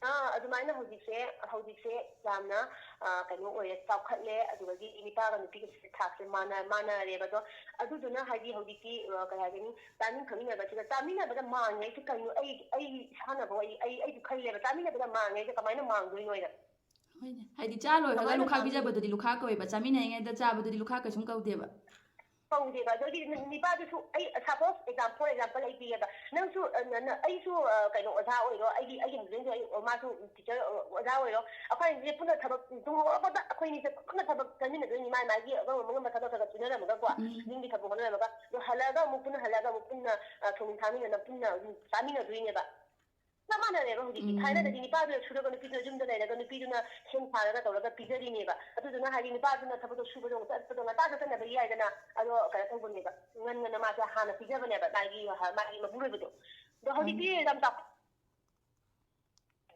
ꯑꯥ, ꯑꯗꯨꯃꯥꯏꯅ ꯍꯧꯖꯤꯛꯁꯦ, ꯍꯧꯖꯤꯛꯁꯦ ꯌꯥꯝꯅ, ꯑ, ꯀꯩꯅꯣ ꯑꯣꯏꯔꯦ, ꯆꯥꯎꯈꯠꯂꯦ꯫ ꯑꯗꯨꯗꯒꯤ ꯅꯨꯄꯥꯒ ꯅꯨꯄꯤꯒ ꯊꯥꯛꯁꯦ ꯃꯥꯟꯅ-, ꯃꯥꯟꯅꯔꯦꯕ꯫ ꯑꯗꯣ ꯑꯗꯨꯗꯨꯅ ꯍꯥꯏꯗꯤ ꯍꯧꯖꯤꯛꯇꯤ, ꯑ, ꯀꯩ ꯍꯥꯏꯒꯅꯤ, ꯆꯥꯃꯤꯟ ꯊꯛꯃꯤꯟꯅꯕꯁꯤꯗ, ꯆꯥꯃꯤꯟꯅꯕꯗ ꯃꯥꯡꯉꯦ ꯍꯥꯏꯁꯦ ꯀꯩꯅꯣ? ꯑꯩ, ꯑꯩ ꯏꯁꯥꯅꯐꯥꯎ ꯑꯩ, ꯑꯩ, ꯑꯩꯁꯨ ꯈꯜꯂꯦꯕ, ꯆꯥꯃꯤꯟꯅꯕꯗ ꯃꯥꯡꯉꯦ ꯍꯥꯏꯁꯦ ꯀꯃꯥꯏꯅ ꯃꯥꯡꯗꯣꯏꯅꯣ ꯍꯥꯏꯅ? ꯍꯣꯏꯅꯦ꯫ ꯍꯥꯏꯗꯤ ꯆꯥ ꯂꯣꯏꯔꯒ ꯀꯃꯥꯏꯅ ꯂꯨꯈꯥꯛ ꯃꯥꯡꯗꯣꯏꯅꯣ? ꯄꯤꯖꯕꯗꯨꯗꯤ ꯂꯨꯈꯥꯛ ꯀꯧꯋꯦꯕ, ꯆꯥꯃꯤꯟꯅꯔꯤꯉꯩꯗ ꯆꯥꯕꯗꯨꯗꯤ ꯂꯨꯈꯥꯛ ꯀꯩꯁꯨꯝ ꯀꯧꯗꯦꯕ꯫ ꯀꯧꯗꯦꯕ꯫ ꯑꯗꯨꯗꯤ ꯅꯨ-, ꯅꯨꯄꯥꯗꯨꯁꯨ ꯑꯩ, suppose example, for example ꯑꯩ ꯄꯤꯒꯦꯕ꯫ ꯅꯪꯁꯨ, ꯑ, ꯅ-, ꯅ-, ꯑꯩꯁꯨ, ꯑ, ꯀꯩꯅꯣ, ꯑꯣꯖꯥ ꯑꯣꯏꯔꯣ, ꯑꯩꯒꯤ, ꯑꯩꯒꯤ husband ꯁꯨ ꯑꯩ, ꯑꯣ, ꯃꯥꯁꯨ teacher, ꯑ, ꯑꯣꯖꯥ ꯑꯣꯏꯔꯣ꯫ ꯑꯩꯈꯣꯏ ꯑꯅꯤꯁꯦ ꯄꯨꯟꯅ ꯊꯕꯛ ꯇꯨꯝꯍꯧꯔꯛꯄꯗ ꯑꯩꯈꯣꯏ ꯑꯅꯤꯁꯦ ꯄꯨꯟꯅ ꯊꯕꯛ ꯆꯠꯃꯤꯟꯅꯗꯣꯏꯅꯤ, ꯃꯥꯏ ꯃꯥꯏꯒꯤ ꯑꯉꯝ ꯑꯉꯝꯕ ꯊꯕꯛ ꯈꯔ ꯈꯔ ꯁꯨꯅꯔꯝꯃꯒꯀꯣ, ꯎꯝ꯫ ꯌꯨꯝꯒꯤ ꯊꯕꯛ ꯍꯣꯠꯅꯔꯝꯃꯒ, ꯑꯗꯣ ꯍꯜꯂꯛꯑꯒ ꯑꯃꯨꯛ ꯄꯨꯟꯅ ꯍꯜꯂꯛꯑꯒ ꯑꯃꯨꯛ ꯄꯨꯟꯅ, ꯑ, ꯊꯣꯡꯃꯤꯟ ꯊꯥꯃꯤꯟꯅꯅ ꯄꯨꯟꯅ ꯑꯗꯨꯝ ꯆꯥꯃꯤꯟꯅꯗꯣꯏꯅꯦꯕ꯫ ꯆꯞ ꯃꯥꯟꯅꯔꯦꯕ ꯍꯧꯖꯤꯛꯇꯤ꯫ ꯎꯝ꯫ ꯊꯥꯏꯅꯗꯗꯤ ꯅꯨꯄꯥꯗꯨꯅ ꯁꯨꯔꯒ ꯅꯨꯄꯤꯗꯨꯅ ꯌꯨꯝꯗ ꯂꯩꯔꯒ ꯅꯨꯄꯤꯗꯨꯅ ꯁꯦꯝ ꯁꯥꯔꯒ ꯇꯧꯔꯒ ꯄꯤꯖꯔꯤꯅꯦꯕ꯫ ꯑꯗꯨꯗꯨꯅ ꯍꯥꯏꯗꯤ ꯅꯨꯄꯥꯗꯨꯅ ꯊꯕꯛꯇꯣ ꯁꯨꯕꯗꯣ ꯆꯠꯄꯗꯣ ꯉꯟꯇꯥ ꯆꯠꯇꯅꯕ ꯌꯥꯏꯗꯅ, ꯑꯗꯣ ꯀꯩꯅꯣ ꯇꯧꯕꯅꯦꯕ, ꯉꯟ ꯉꯟꯅ ꯃꯥꯁꯦ ꯍꯥꯟꯅ ꯄꯤꯖꯕꯅꯦꯕ ꯃꯥꯒꯤ, ꯃꯥꯒꯤ ꯃꯄꯨꯔꯣꯏꯕꯗꯣ꯫ ꯑꯗꯣ ꯍꯧꯖꯤꯛꯇꯤ ꯌꯥꯝ ꯆꯥꯎ-,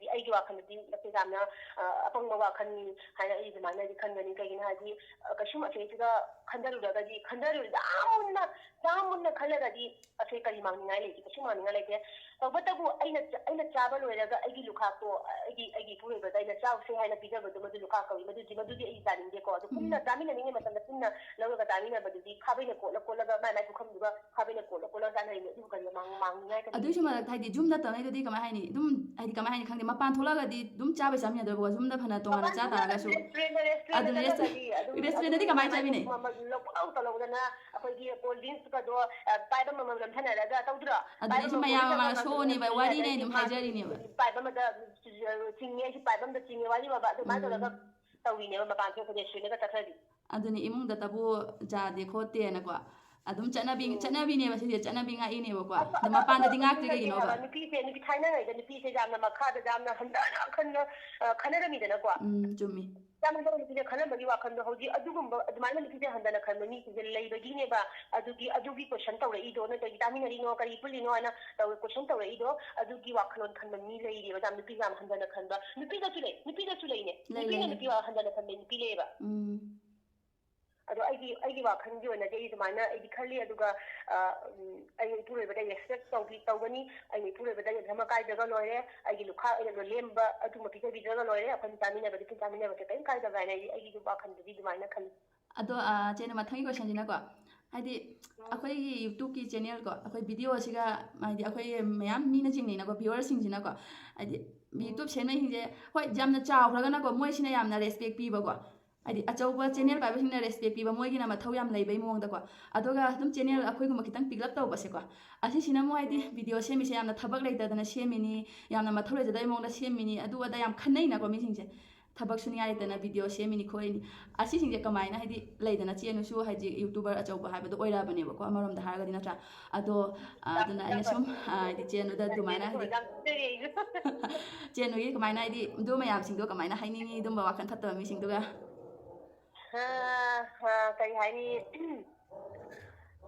ꯑꯩꯒꯤ ꯋꯥꯈꯜꯗꯗꯤ ꯃꯁꯤ ꯌꯥꯝꯅ ꯑ, ꯑꯄꯪꯕ ꯋꯥꯈꯜꯅꯤ ꯍꯥꯏꯅ ꯑꯩ ꯑꯗꯨꯃꯥꯏꯅꯗꯤ ꯈꯟꯒꯅꯤ꯫ ꯀꯩꯒꯤꯅꯣ ꯍꯥꯏꯗꯤ ꯑ, ꯀꯩꯁꯨꯝ ꯑꯁꯤꯁꯤꯗ ꯈꯟꯊꯔꯨꯔꯒꯗꯤ, ꯈꯟꯊꯔꯨ ꯌꯥꯝ ꯃꯨꯟꯅ ꯌꯥꯝ ꯃꯨꯟꯅ ꯈꯜꯂꯒꯗꯤ ꯑꯁꯤ ꯀꯔꯤ ꯃꯥꯡꯅꯤꯡꯉꯥꯏ ꯂꯩꯒꯦ? ꯀꯩꯁꯨ ꯃꯥꯡꯅꯤꯡꯉꯥꯏ ꯂꯩꯇꯦ꯫ ꯇꯧꯕꯇꯕꯨ ꯑꯩꯅ ꯆ- ꯑꯩꯅ ꯆꯥꯕ ꯂꯣꯏꯔꯒ ꯑꯩꯒꯤ ꯂꯨꯈꯥꯛꯇꯣ ꯑ, ꯑꯩꯒꯤ ꯑꯩꯒꯤ ꯏꯄꯨꯔꯣꯏꯕꯗ ꯑꯩꯅ ꯆꯥꯎꯁꯦ ꯍꯥꯏꯅ ꯄꯤꯖꯕꯗꯣ ꯃꯗꯨ ꯂꯨꯈꯥꯛ ꯀꯧꯏ꯫ ꯃꯗꯨꯗꯤ ꯃꯗꯨꯗꯤ ꯑꯩ ꯆꯥꯅꯤꯡꯗꯦꯀꯣ꯫ ꯑꯗꯣ ꯎꯝ꯫ ꯄꯨꯟꯅ ꯆꯥꯃꯤꯟꯅꯅꯤꯡꯉꯤ ꯃꯇꯝꯗ ꯄꯨꯟꯅ ꯂꯧꯔꯒ ꯆꯥꯃꯤꯟꯅꯕꯗꯨꯗꯤ ꯈꯥꯕꯩꯅ ꯀꯣꯠꯂ ꯀꯣꯠꯂꯒ ꯃꯥꯏ ꯃꯥꯏ ꯄꯨꯈꯝꯗꯨꯒ ꯈꯥꯕꯩꯅ ꯀꯣꯠꯂ ꯀꯣꯠꯂꯒ ꯆꯥꯅꯔꯤꯅꯦ꯫ ꯑꯗꯨꯕꯨ ꯀꯔꯤ ꯃꯥꯡ- ꯃꯥꯡꯅꯤꯡꯉꯥꯏ ꯀꯔꯤ ꯑꯗꯨꯏꯁꯨ ꯂꯩꯒꯦ? ꯃꯊꯛ ꯍꯥꯏꯗꯤ ꯌꯨꯝꯗ ꯇꯧꯅꯩꯗꯨꯗꯤ ꯀꯃꯥꯏ ꯍꯥꯏꯅꯤ? ꯑꯗꯨꯝ ꯍꯥꯏꯗꯤ ꯀꯃꯥꯏ ꯍꯥꯏꯅꯤ ꯈꯪꯗꯦ, ꯃꯄꯥꯟ ꯊꯣꯛꯂꯛꯑꯒꯗꯤ ꯑꯗꯨꯝ ꯆꯥꯕꯩ ꯆꯥꯃꯤꯟꯅꯗꯕꯀꯣ, ꯌꯨꯝꯗ ꯐꯅ ꯇꯣꯉꯥꯟꯅ ꯆꯥ ꯃꯄꯥꯟ ꯊꯣꯛꯂꯛꯑꯒ ꯇꯥꯔꯒꯁꯨ꯫ Restaurant, restaurant ꯑꯗꯨꯅ ꯆꯠꯂꯒꯗꯤ ꯑꯗꯨꯝ, restaurant ꯑꯗꯨꯝ ꯑꯗꯨꯗꯤ ꯀꯃꯥꯏ ꯃꯥꯏ ꯆꯥꯕꯤꯅꯤ? ꯃ- ꯃ- ꯂꯧ-, ꯄꯪꯇꯧ ꯇꯧꯔꯧꯗꯅ ꯑꯩꯈꯣꯏꯒꯤ cold drinks ꯀꯗꯣ, ꯑ, pipe ꯑꯃꯃꯝ ꯅꯝꯊꯅꯔꯒ ꯇꯧꯗ꯭ꯔꯣ? ꯑꯗꯨꯅꯦ, pipe ꯁꯤ ꯑꯃꯃꯝ ꯃꯌꯥꯝ cold drink ꯃꯃꯥꯡꯗ ꯑꯃꯃꯝ show ꯅꯦꯕ, ꯅꯝꯊꯅꯔꯒ ꯋꯥꯔꯤꯅꯦ ꯑꯗꯒꯤ ꯑꯗꯨꯝ ꯃꯥ-, ꯍꯥꯏꯖꯔꯤꯅꯦꯕ꯫ Pipe ꯑꯃꯗ ꯆꯤꯡꯉꯦ, ꯑꯩꯁꯨ pipe ꯑꯃꯗ ꯆꯤꯡꯉꯦ, ꯋꯥꯔꯤ ꯕꯕꯥ ꯑꯗꯨꯃꯥꯏꯅ ꯎꯝ꯫ ꯇꯧꯔꯒ ꯇꯧꯔꯤꯅꯦꯕ ꯃꯄꯥꯟ ꯊꯣꯛꯄꯁꯦ ꯁꯨꯅꯒ ꯆꯠꯈ꯭ꯔꯗꯤ꯫ ꯑꯗꯨꯅꯤ, ꯏꯃꯨꯡꯗꯇꯕꯨ ꯌꯥꯗꯦ ꯈꯣꯠꯇꯦꯅꯀꯣ꯫ ꯑꯗꯨꯝ ꯆꯠꯅꯕꯤ, ꯎꯝ꯫ ꯆꯠꯅꯕꯤꯅꯦꯕ ꯁꯤꯁꯦ, ꯆꯠꯅꯕꯤ ꯉꯥꯛꯏꯅꯦꯕꯀꯣ꯫ ꯑꯗꯣ ꯑꯗꯣ ꯑꯐꯕ ꯃꯄꯥꯟꯗꯗꯤ ꯉꯥꯛꯇ꯭ꯔꯤ ꯅꯠꯇꯦ ꯀꯩꯒꯤꯅꯣꯕ? ꯍꯥꯏꯕ꯫ ꯅꯨꯄꯤꯁꯦ, ꯅꯨꯄꯤ ꯊꯥꯏꯅꯉꯩꯗ ꯅꯨꯄꯤꯁꯦ ꯌꯥꯝꯅ ꯃꯈꯥꯗ ꯌꯥꯝꯅ ꯍꯟꯊꯅ ꯈꯟꯅ-, ꯑ, ꯈꯟꯅꯔꯝꯃꯤꯗꯅꯀꯣ꯫ ꯎꯝ, ꯆꯨꯝꯃꯤ꯫ ꯌꯥꯝ ꯍꯟꯊꯅ ꯅꯨꯄꯤꯁꯦ ꯈꯟꯅꯕꯒꯤ ꯋꯥꯈꯜꯗꯣ ꯍꯧꯖꯤꯛ ꯑꯗꯨꯒꯨꯝꯕ, ꯑꯗꯨꯃꯥꯏꯅ ꯅꯨꯄꯤꯁꯦ ꯍꯟꯊꯅ ꯈꯟꯕ ꯃꯤꯁꯤꯡꯁꯦ ꯂꯩꯕꯒꯤꯅꯦꯕ꯫ ꯑꯗꯨꯒꯤ, ꯑꯗꯨꯒꯤ question ꯇꯧꯔꯛꯏꯗꯣ, ꯅꯠꯇ꯭ꯔꯗꯤ ꯇꯥꯃꯤꯟꯅꯔꯤꯅꯣ, ꯀꯔꯤ ꯄꯨꯜꯂꯤꯅꯣ ꯍꯥꯏꯅ ꯇꯧ-, question ꯇꯧꯔꯛꯏꯗꯣ꯫ ꯑꯗꯨꯒꯤ ꯋꯥꯈꯜꯂꯣꯟ ꯈꯟꯕ ꯃꯤ ꯂꯩꯔꯤꯕ, ꯌꯥꯝ ꯅꯨꯄꯤꯁꯦ ꯌꯥꯝ ꯍꯟꯊꯅ ꯈꯟꯕ꯫ ꯅꯨꯄꯤꯗꯁꯨ ꯂꯩ, ꯅꯨꯄꯤꯗꯁꯨ ꯂꯩꯅꯦ꯫ ꯂꯩ, ꯅꯨꯄꯤꯅ ꯂꯩ, ꯂꯩ꯫ ꯅꯨꯄꯤ ꯋꯥ-, ꯍꯟꯊꯅ ꯈꯟꯕ ꯅꯨꯄꯤ ꯂꯩꯌꯦꯕ꯫ ꯎꯝ꯫ ꯑꯗꯣ ꯑꯩꯒꯤ, ꯑꯩꯒꯤ ꯋꯥꯈꯜꯒꯤ ꯑꯣꯏꯅꯗꯤ ꯑꯩ ꯑꯗꯨꯃꯥꯏꯅ ꯑꯩꯗꯤ ꯈꯜꯂꯤ꯫ ꯑꯗꯨꯒ, ꯑ, ꯎꯝ, ꯑꯩ ꯏꯄꯨꯔꯣꯏꯕꯗ respect ꯇꯧꯕꯤ-, ꯇꯧꯒꯅꯤ꯫ ꯑꯩꯅ ꯏꯄꯨꯔꯣꯏꯕꯗ ꯙꯔꯃ ꯀꯥꯏꯗ꯭ꯔꯒ ꯂꯣꯏꯔꯦ꯫ ꯑꯩꯒꯤ ꯂꯨꯈꯥꯛ ꯑꯩꯅ ꯂꯦꯝꯕ ꯑꯗꯨꯃ ꯄꯤꯖꯕꯤꯗ꯭ꯔꯒ ꯂꯣꯏꯔꯦ꯫ ꯑꯩꯈꯣꯏꯅ ꯆꯥꯃꯤꯟꯅꯕꯗꯤ ꯄꯨꯟ ꯆꯥꯃꯤꯟꯅꯕꯁꯦ ꯀꯔꯤꯝ ꯀꯥꯏꯗꯕ꯭ꯔꯥ ꯍꯥꯏꯅ ꯑꯩꯗꯤ, ꯑꯩꯒꯤ ꯋꯥꯈꯜꯗꯗꯤ ꯑꯗꯨꯃꯥꯏꯅ ꯈꯜꯂꯤ꯫ ꯑꯗꯣ, ꯑ, ꯆꯦꯅ ꯃꯊꯪꯒꯤ questionꯁꯤꯅꯀꯣ, ꯍꯥꯏꯗꯤ ꯎꯝ꯫ ꯑꯩꯈꯣꯏꯒꯤ YouTubeꯀꯤ channelꯀꯣ, ꯑꯩꯈꯣꯏ videoꯁꯤꯒ, ꯍꯥꯏꯗꯤ ꯑꯩꯈꯣꯏ ꯃꯌꯥꯝ ꯃꯤꯅ ꯆꯤꯡꯅꯩꯅꯀꯣ, viewerꯁꯤꯡꯁꯤꯅꯀꯣ, ꯍꯥꯏꯗꯤ ꯎꯝ꯫ YouTube ꯁꯦꯝꯅꯩꯁꯤꯡꯁꯦ, ꯍꯣꯏ, ꯌꯥꯝꯅ ꯆꯥꯎꯈ꯭ꯔꯒꯅꯀꯣ, ꯃꯣꯏꯁꯤꯅ ꯌꯥꯝꯅ respect ꯄꯤꯕꯀꯣ, ꯍꯥꯏꯗꯤ ꯑꯆꯧꯕ channel ꯄꯥꯏꯕꯁꯤꯡꯅ respect ꯄꯤꯕ, ꯃꯣꯏꯒꯤꯅ ꯃꯊꯧ ꯌꯥꯝ ꯂꯩꯕꯩ ꯃꯑꯣꯡꯗꯀꯣ꯫ ꯑꯗꯨꯒ ꯑꯗꯨꯝ channel ꯎꯝ꯫ ꯑꯩꯈꯣꯏꯒꯨꯝꯕ ꯈꯤꯇꯪ pick up ꯇꯧꯕꯁꯦꯀꯣ, ꯑꯁꯤꯁꯤꯅ ꯑꯃꯨꯛ ꯍꯥꯏꯗꯤ ꯎꯝ꯫ Video ꯁꯦꯝꯃꯤꯁꯦ ꯌꯥꯝꯅ ꯊꯕꯛ ꯂꯩꯇꯗꯅ ꯁꯦꯝꯃꯤꯅꯤ, ꯌꯥꯝꯅ ꯃꯊꯧ ꯂꯩꯖꯗꯕꯩ ꯃꯑꯣꯡꯗ ꯁꯦꯝꯃꯤꯅꯤ, ꯑꯗꯨ ꯑꯗꯥ ꯌꯥꯝ ꯈꯟꯅꯩꯅꯀꯣ ꯃꯤꯁꯤꯡꯁꯦ꯫ ꯊꯕꯛ ꯁꯨꯅꯤꯡꯉꯥꯏ ꯂꯩꯇꯅ ꯎꯝ꯫ Video ꯁꯦꯝꯃꯤꯅꯤ ꯈꯣꯠꯂꯤꯅꯤ꯫ ꯑꯁꯤꯁꯤꯡꯁꯦ ꯀꯃꯥꯏꯅ, ꯍꯥꯏꯗꯤ ꯂꯩꯗꯅ, ꯆꯦꯅꯨꯁꯨ ꯍꯥꯏꯗꯤ YouTuber ꯑꯆꯧꯕ ꯍꯥꯏꯕꯗꯣ ꯑꯣꯏꯔꯛꯑꯕꯅꯦꯕꯀꯣ, ꯑꯃꯔꯣꯝꯗ ꯍꯥꯏꯔꯒꯗꯤ, ꯅꯠꯇ꯭ꯔꯥ? ꯑꯗꯣ, ꯑ, ꯑꯗꯨꯅ ꯑꯩꯅ ꯁꯨꯝ, ꯑ, ꯍꯥꯏꯗꯤ ꯆꯦꯅꯨꯗ ꯑꯗꯨꯃꯥꯏꯅ ꯍꯥꯏꯗꯤ ꯌꯥꯝ ꯊꯥꯖꯔꯦ ꯑꯩꯁꯨ꯫ ꯆꯦꯅꯨꯒꯤ ꯀꯃꯥꯏꯅ, ꯍꯥꯏꯗꯤ ꯑꯗꯨ ꯃꯌꯥꯝꯁꯤꯡꯗꯣ ꯀꯃꯥꯏꯅ ꯍꯥꯏꯅꯤꯡꯉꯤ, ꯑꯗꯨꯝꯕ ꯋꯥꯈꯜ ꯐꯠꯇꯕ ꯃꯤꯁꯤꯡꯗꯨꯒ? ꯑ, ꯑ, ꯀꯔꯤ ꯍꯥꯏꯅꯤ?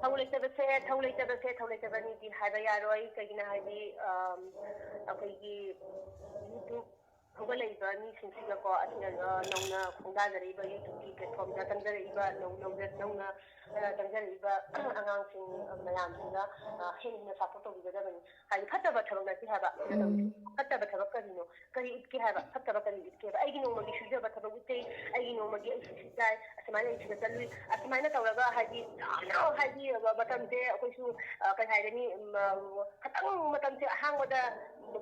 ꯊꯧ ꯂꯩꯇꯕꯁꯦ, ꯊꯧ ꯂꯩꯇꯕꯁꯦ, ꯊꯧ ꯂꯩꯇꯕꯅꯤꯗꯤ ꯍꯥꯏꯕ ꯌꯥꯔꯣꯏ꯫ ꯀꯩꯒꯤꯅꯣ ꯍꯥꯏꯗꯤ, ꯑꯝ, ꯑꯩꯈꯣꯏꯒꯤ ꯍꯧꯒꯠꯂꯛꯏꯕ ꯃꯤꯁꯤꯡꯁꯤꯒꯀꯣ, ꯑꯁꯤꯅ, ꯑ, ꯅꯧꯅ ꯈꯣꯡꯗꯥꯖꯔꯛꯏꯕ YouTube-ꯀꯤ platform-ꯗ ꯆꯪꯖꯔꯛꯏꯕ, ꯅꯧ-, ꯅꯧꯖ-, ꯅꯧꯅ, ꯑ, ꯆꯪꯖꯔꯛꯏꯕ ꯑꯉꯥꯡꯁꯤꯡ, ꯑ, ꯃꯌꯥꯝꯁꯤꯡꯗ, ꯑ, ꯍꯦꯟꯅ ꯍꯦꯟꯅ support ꯇꯧꯕꯤꯒꯗꯕꯅꯤ꯫ ꯍꯥꯏꯗꯤ ꯐꯠꯇꯕ ꯊꯕꯛ ꯅꯠꯇꯦ ꯍꯥꯏꯕ꯫ ꯎꯝ꯫ ꯐꯠꯇꯕ ꯊꯕꯛ ꯀꯔꯤꯅꯣ? ꯀꯔꯤ ꯎꯠꯀꯦ ꯍꯥꯏꯕ? ꯐꯠꯇꯕ ꯀꯔꯤ ꯎꯠꯀꯦ ꯍꯥꯏꯕ? ꯑꯩꯒꯤ ꯅꯣꯡꯃꯒꯤ ꯁꯨꯖꯕ ꯊꯕꯛ ꯎꯠꯆꯩ, ꯑꯩꯒꯤ ꯅꯣꯡꯃꯒꯤ ꯑꯩ ꯁꯤ ꯁꯤ ꯆꯥꯏ, ꯑꯁꯨꯃꯥꯏꯅ ꯑꯩ ꯁꯤꯗ ꯆꯠꯂꯨꯏ, ꯑꯁꯨꯃꯥꯏꯅ ꯇꯧꯔꯒ ꯍꯥꯏꯗꯤ ꯌꯥꯝꯅ ꯍꯥꯏꯗꯤ ꯃꯇꯝꯁꯦ ꯑꯩꯈꯣꯏꯁꯨ, ꯑ, ꯀꯩ ꯍꯥꯏꯒꯅꯤ, ꯎꯝ, ꯑ, ꯈꯇꯪ ꯃꯇꯝꯁꯦ ꯑꯍꯥꯡꯕꯗ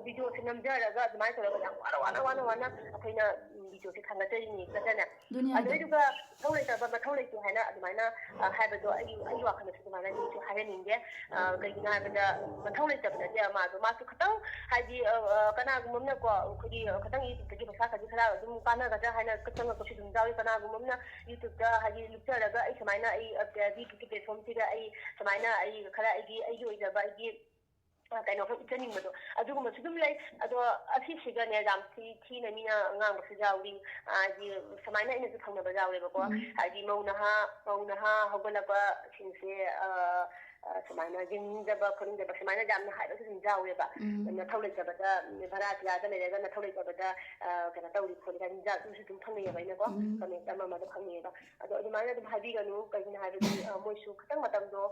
video-ꯁꯦ ꯅꯝꯖꯔꯒ ꯑꯗꯨꯃꯥꯏꯅ ꯇꯧꯔꯒ ꯌꯥꯝ ꯋꯥꯅ, ꯋꯥꯅ, ꯋꯥꯅ, ꯋꯥꯅ ꯑꯩꯈꯣꯏꯅ, ꯎꯝ, video-ꯁꯦ ꯊꯥꯡꯒꯠꯆꯔꯤꯅꯤ ꯅꯠꯇ꯭ꯔꯅꯦ? ꯑꯗꯨꯅꯤ ꯍꯥꯏꯗꯣ꯫ ꯑꯗꯨꯗꯨꯒ ꯃꯊꯧ ꯂꯩꯇꯕ, ꯃꯊꯧ ꯂꯩꯇꯦ ꯍꯥꯏꯅ ꯑꯗꯨꯃꯥꯏꯅ, ꯑ, ꯍꯥꯏꯕꯗꯣ ꯑꯩ, ꯑꯩꯒꯤ ꯋꯥꯈꯜꯗꯁꯨ ꯑꯗꯨꯃꯥꯏꯅ ꯃꯤꯁꯨ ꯍꯥꯏꯍꯟꯅꯤꯡꯗꯦ꯫ ꯑ, ꯀꯩꯒꯤꯅꯣ ꯍꯥꯏꯕꯗ ꯃꯊꯧ ꯂꯩꯇꯕ ꯅꯠꯇꯦ ꯃꯥꯗꯣ꯫ ꯃꯥꯁꯨ ꯈꯇꯪ ꯍꯥꯏꯗꯤ, ꯑ, ꯑ, ꯀꯅꯥꯒꯨꯝꯕ ꯑꯃꯅꯀꯣ ꯑꯩꯈꯣꯏꯒꯤ, ꯑ, ꯈꯇꯪ YouTube-ꯇꯒꯤ ꯄꯩꯁꯥ ꯈꯖꯤꯛ ꯈꯔ ꯑꯗꯨꯝ ꯀꯥꯟꯅꯒꯗ꯭ꯔꯥ ꯍꯥꯏꯅ ꯆꯪꯉꯛꯄꯁꯨ ꯑꯗꯨꯝ ꯌꯥꯎꯏ꯫ ꯀꯅꯥꯒꯨꯝꯕ ꯑꯃꯅ YouTube-ꯇ ꯍꯥꯏꯗꯤ ꯂꯨꯞꯆꯔꯒ ꯑꯩ ꯁꯨꯃꯥꯏꯅ ꯑꯩ, ꯑ, YouTube-ꯀꯤ platform-ꯁꯤꯗ ꯑꯩ ꯁꯨꯃꯥꯏꯅ ꯑꯩ ꯈꯔ ꯑꯩꯒꯤ, ꯑꯩꯒꯤ ꯑꯣꯏꯖꯕ ꯑꯩꯒꯤ ꯑ, ꯀꯩꯅꯣ ꯈꯔ ꯎꯠꯆꯅꯤꯡꯕꯗꯣ ꯑꯗꯨꯒꯨꯝꯕꯁꯨ ꯑꯗꯨꯝ ꯂꯩ꯫ ꯑꯗꯣ ꯑꯁꯤꯁꯤꯒꯅꯦ ꯌꯥꯝ ꯊꯤ-, ꯊꯤꯅ ꯃꯤꯅ ꯉꯥꯡꯕꯁꯨ ꯌꯥꯎꯏ꯫ ꯍꯥꯏꯗꯤ ꯁꯨꯃꯥꯏꯅ ꯑꯩꯅꯁꯨ ꯊꯦꯡꯅꯕ ꯌꯥꯎꯋꯦꯕꯀꯣ꯫ ꯎꯝ꯫ ꯍꯥꯏꯗꯤ ꯃꯧ ꯅꯍꯥ, ꯃꯧ ꯅꯍꯥ ꯍꯧꯒꯠꯂꯛꯄꯁꯤꯡꯁꯦ, ꯑ, ꯑ, ꯁꯨꯃꯥꯏꯅ ꯌꯦꯡꯅꯤꯡꯗꯕ ꯈꯣꯠꯅꯤꯡꯗꯕ ꯁꯨꯃꯥꯏꯅ ꯌꯥꯝꯅ ꯍꯥꯏꯕꯁꯨ ꯑꯗꯨꯝ ꯌꯥꯎꯋꯦꯕ꯫ ꯎꯝ꯫ ꯅꯊꯧ ꯂꯩꯇꯕꯗ, ꯚꯔꯥ ꯇꯤꯌꯥꯗ ꯂꯩꯔꯒ ꯅꯊꯧ ꯂꯩꯇꯕꯗ, ꯑ, ꯀꯩꯅꯣ ꯇꯧꯔꯤ ꯈꯣꯠꯂꯤ ꯀꯥꯏꯅ ꯑꯗꯨꯝ ꯌꯥ-, ꯑꯗꯨꯁꯨ ꯑꯗꯨꯝ ꯊꯦꯡꯅꯩꯌꯦꯕ ꯑꯩꯅꯀꯣ꯫ ꯎꯝ꯫ Comment ꯑꯃ ꯑꯃꯗ ꯐꯪꯉꯦꯕ꯫ ꯑꯗꯣ ꯑꯗꯨꯃꯥꯏꯅ ꯑꯗꯨꯝ ꯍꯥꯏꯕꯤꯒꯅꯨ, ꯀꯩꯒꯤꯅꯣ ꯍꯥꯏꯕꯗꯤ, ꯑ, ꯃꯣꯏꯁꯨ ꯈꯤꯇꯪ ꯃꯇꯝꯗꯣ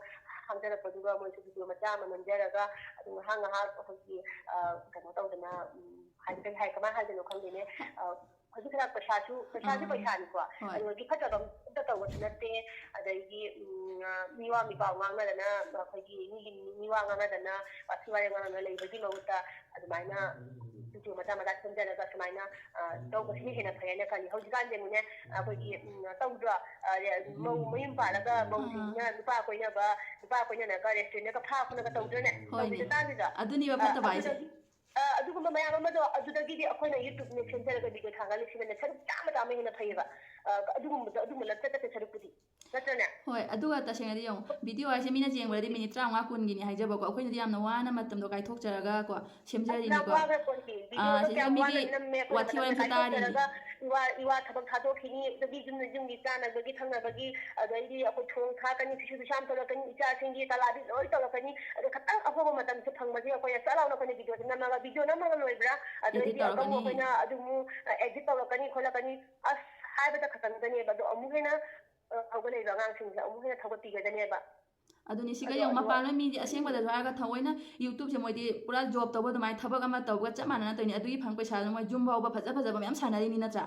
ꯍꯥꯡꯖꯔꯛꯄꯗꯨꯒ ꯃꯣꯏꯁꯨ video ꯃꯆꯥ ꯑꯃ ꯅꯝꯖꯔꯒ ꯑꯗꯨꯝ ꯉꯥꯏꯍꯥꯛ ꯉꯥꯏꯍꯥꯛ ꯑꯩꯈꯣꯏꯒꯤ, ꯑ, ꯀꯩꯅꯣ ꯇꯧꯗꯅ, ꯎꯝ, ꯍꯥꯏꯗꯤ ꯀꯩ ꯍꯥꯏ, ꯀꯃꯥꯏꯅ ꯍꯥꯏꯗꯣꯏꯅꯣ ꯈꯪꯗꯦꯅꯦ꯫ ꯑ, ꯍꯧꯖꯤꯛ ꯈꯔ ꯄꯩꯁꯥꯁꯨ, ꯄꯩꯁꯥꯁꯨ ꯑꯥ꯫ ꯄꯩꯁꯥꯅꯤꯀꯣ꯫ ꯍꯣꯏ꯫ ꯑꯗꯨꯗꯒꯤ ꯐꯠꯇꯕ ꯑꯝꯇ ꯇꯧꯕꯁꯨ ꯅꯠꯇꯦ꯫ ꯑꯗꯒꯤ, ꯎꯝ, ꯑ, ꯃꯤꯋꯥ ꯃꯤꯄꯥꯎ ꯉꯥꯡꯅꯗꯅ, ꯑꯩꯈꯣꯏꯒꯤ ꯃꯤꯒꯤ ꯃꯤꯋꯥ ꯉꯥꯡꯅꯗꯅ, ꯋꯥꯊꯤ ꯋꯥꯔꯦꯝ ꯉꯥꯡꯅꯗꯅ ꯂꯩꯕꯒꯤ ꯃꯍꯨꯠꯇ ꯑꯗꯨꯃꯥꯏꯅ video ꯃꯆꯥ ꯃꯆꯥ ꯁꯦꯝꯖꯔꯒ ꯁꯨꯃꯥꯏꯅ, ꯑ, ꯇꯧꯕꯁꯤꯅ ꯍꯦꯟꯅ ꯐꯩ ꯍꯥꯏꯅ ꯈꯜꯂꯤ꯫ ꯍꯧꯖꯤꯛꯀꯥꯟꯁꯦ ꯑꯃꯨꯛꯅꯦ, ꯑꯩꯈꯣꯏꯒꯤ, ꯎꯝ, ꯇꯧꯗ꯭ꯔꯣ? ꯑ, ꯃꯧ ꯃꯌꯨꯝ ꯄꯥꯜꯂꯒ ꯃꯧꯁꯤꯡꯁꯤꯅ ꯑꯥ꯫ ꯅꯨꯄꯥ ꯀꯣꯏꯅꯕ, ꯅꯨꯄꯥ ꯀꯣꯏꯅꯅꯒ restaurant-ꯇꯒ ꯐꯥ ꯈꯣꯠꯅꯒ ꯇꯧꯗ꯭ꯔꯅꯦ? ꯍꯣꯏꯅꯦ꯫ ꯇꯧꯕꯤꯗ ꯇꯥꯗ꯭ꯔꯤꯗ? ꯑꯗꯨꯅꯤꯕ ꯑ, ꯐꯠꯇꯕ ꯍꯥꯏꯁꯦ꯫ ꯑꯗꯨꯗꯒꯤ, ꯑ, ꯑꯗꯨꯒꯨꯝꯕ ꯃꯌꯥꯝ ꯑꯃꯗꯣ ꯑꯗꯨꯗꯒꯤꯗꯤ ꯑꯩꯈꯣꯏꯅ YouTube-ꯅ ꯁꯦꯝꯖꯔꯒ video ꯊꯥꯒꯠꯂꯤꯁꯤꯅꯅꯦ ꯁꯔꯨꯛ ꯆꯥꯝꯃ ꯆꯥꯝꯃ ꯍꯦꯟꯅ ꯐꯩꯌꯦꯕ꯫ ꯑ, ꯑꯗꯨꯒꯨꯝꯕꯗꯣ, ꯑꯗꯨꯒꯨꯝꯕ ꯂꯝꯆꯠ ꯆꯠꯇ ꯁꯔꯨꯛꯄꯨꯗꯤ꯫ ꯅꯠꯇ꯭ꯔꯅꯦ? ꯍꯣꯏ, ꯑꯗꯨꯒ ꯇꯁꯦꯡꯅꯗꯤ ꯌꯦꯡꯉꯣ, ꯚꯤꯗꯤꯑꯣ ꯍꯥꯏꯁꯦ ꯃꯤꯅ ꯌꯦꯡꯕꯗꯗꯤ ꯃꯤꯅꯤꯠ ꯇꯔꯥꯃꯉꯥ ꯀꯨꯟꯒꯤꯅꯤ ꯍꯥꯏꯖꯕꯀꯣ, ꯑꯩꯈꯣꯏꯅꯗꯤ ꯌꯥꯝꯅ ꯋꯥꯅ ꯃꯇꯝꯗꯣ ꯀꯥꯏꯊꯣꯛꯆꯔꯒ ꯀꯣ ꯌꯥꯝ ꯁꯦꯝꯖꯔꯤꯅꯤꯀꯣ꯫ ꯋꯥꯈ꯭ꯔ ꯄꯣꯠꯅꯤ꯫ ꯑꯥ, ꯚꯤꯗꯤꯑꯣꯗꯣ ꯁꯤꯗ ꯀꯌꯥꯝ ꯃꯤꯒꯤ ꯋꯥꯅ ꯅꯝꯃꯦ ꯑꯩꯈꯣꯏꯅ ꯋꯥꯊꯤ ꯋꯥꯔꯦꯝꯁꯨ ꯃꯇꯝꯗ ꯇꯥꯔꯤꯅꯤ꯫ ꯀꯥꯏꯊꯣꯛꯆꯔꯒ ꯏꯋꯥ ꯏꯋꯥ ꯊꯕꯛ ꯊꯥꯗꯣꯛꯈꯤꯅꯤ, ꯑꯗꯒꯤ ꯌꯨꯝ ꯌꯨꯝꯒꯤ ꯆꯥꯅꯕꯒꯤ ꯊꯛꯅꯕꯒꯤ, ꯑꯗꯩꯗꯤ ꯑꯩꯈꯣꯏ ꯊꯣꯡ ꯊꯥꯛꯀꯅꯤ, ꯐꯤꯁꯨ ꯐꯤꯁꯥꯝ ꯇꯧꯔꯛꯀꯅꯤ, ꯏꯆꯥꯁꯤꯡꯒꯤ ꯇꯂꯥꯕꯤ ꯂꯣꯏ ꯇꯧꯔꯛꯀꯅꯤ꯫ ꯑꯗꯣ ꯈꯤꯇꯪ ꯑꯍꯣꯕ ꯃꯇꯝꯁꯦ ꯐꯪꯕꯁꯦ ꯑꯩꯈꯣꯏꯅ ꯆꯠ ꯂꯥꯎꯅ ꯑꯩꯈꯣꯏꯅ ꯚꯤꯗꯤꯑꯣꯁꯦ ꯅꯝꯃꯒ, ꯚꯤꯗꯤꯑꯣ ꯅꯝꯃꯒ ꯂꯣꯏꯕ꯭ꯔꯥ, Edit ꯑꯗꯩꯗꯤ ꯑꯃꯨꯛ ꯇꯧꯔꯛꯀꯅꯤ꯫ ꯑꯩꯈꯣꯏꯅ ꯑꯗꯨ ꯑꯃꯨꯛ ꯑꯦꯗꯤꯠ ꯇꯧꯔꯛꯀꯅꯤ ꯈꯣꯠꯂꯛꯀꯅꯤ, ꯑꯁ ꯍꯥꯏꯕꯗ ꯈꯛꯇꯪꯗꯅꯦꯕ꯫ ꯑꯗꯣ ꯑꯃꯨꯛ ꯍꯦꯟꯅ ꯑ, ꯍꯧꯒꯠꯂꯛꯏꯕ ꯑꯉꯥꯡꯁꯤꯡꯁꯦ ꯑꯃꯨꯛ ꯍꯦꯟꯅ ꯊꯧꯒꯠꯄꯤꯒꯗꯅꯦꯕ꯫ ꯑꯗꯨꯅꯤ, ꯁꯤꯒ ꯑꯗꯣ ꯌꯦꯡꯉꯨ, ꯑꯗꯨ ꯃꯄꯥꯟ ꯂꯣꯏ ꯃꯤꯗꯤ ꯑꯁꯦꯡꯕꯗꯁꯨ ꯍꯥꯏꯔꯒ ꯊꯑꯣꯏꯅ YouTube-ꯁꯦ ꯃꯣꯏꯗꯤ ꯄꯨꯔꯥ ꯖꯣꯕ ꯇꯧꯕ ꯑꯗꯨꯃꯥꯏꯅ ꯊꯕꯛ ꯑꯃ ꯇꯧꯕꯒ ꯆꯞ ꯃꯥꯟꯅꯅ ꯇꯧꯔꯤꯅꯤ꯫ ꯑꯗꯨꯒꯤ ꯐꯪ ꯄꯩꯁꯥꯗꯨꯅ ꯃꯣꯏ ꯌꯨꯝ ꯐꯥꯎꯕ ꯐꯖ ꯐꯖꯕ ꯃꯌꯥꯝ ꯁꯥꯟꯅꯔꯤꯅꯤ ꯅꯠꯇ꯭ꯔꯥ?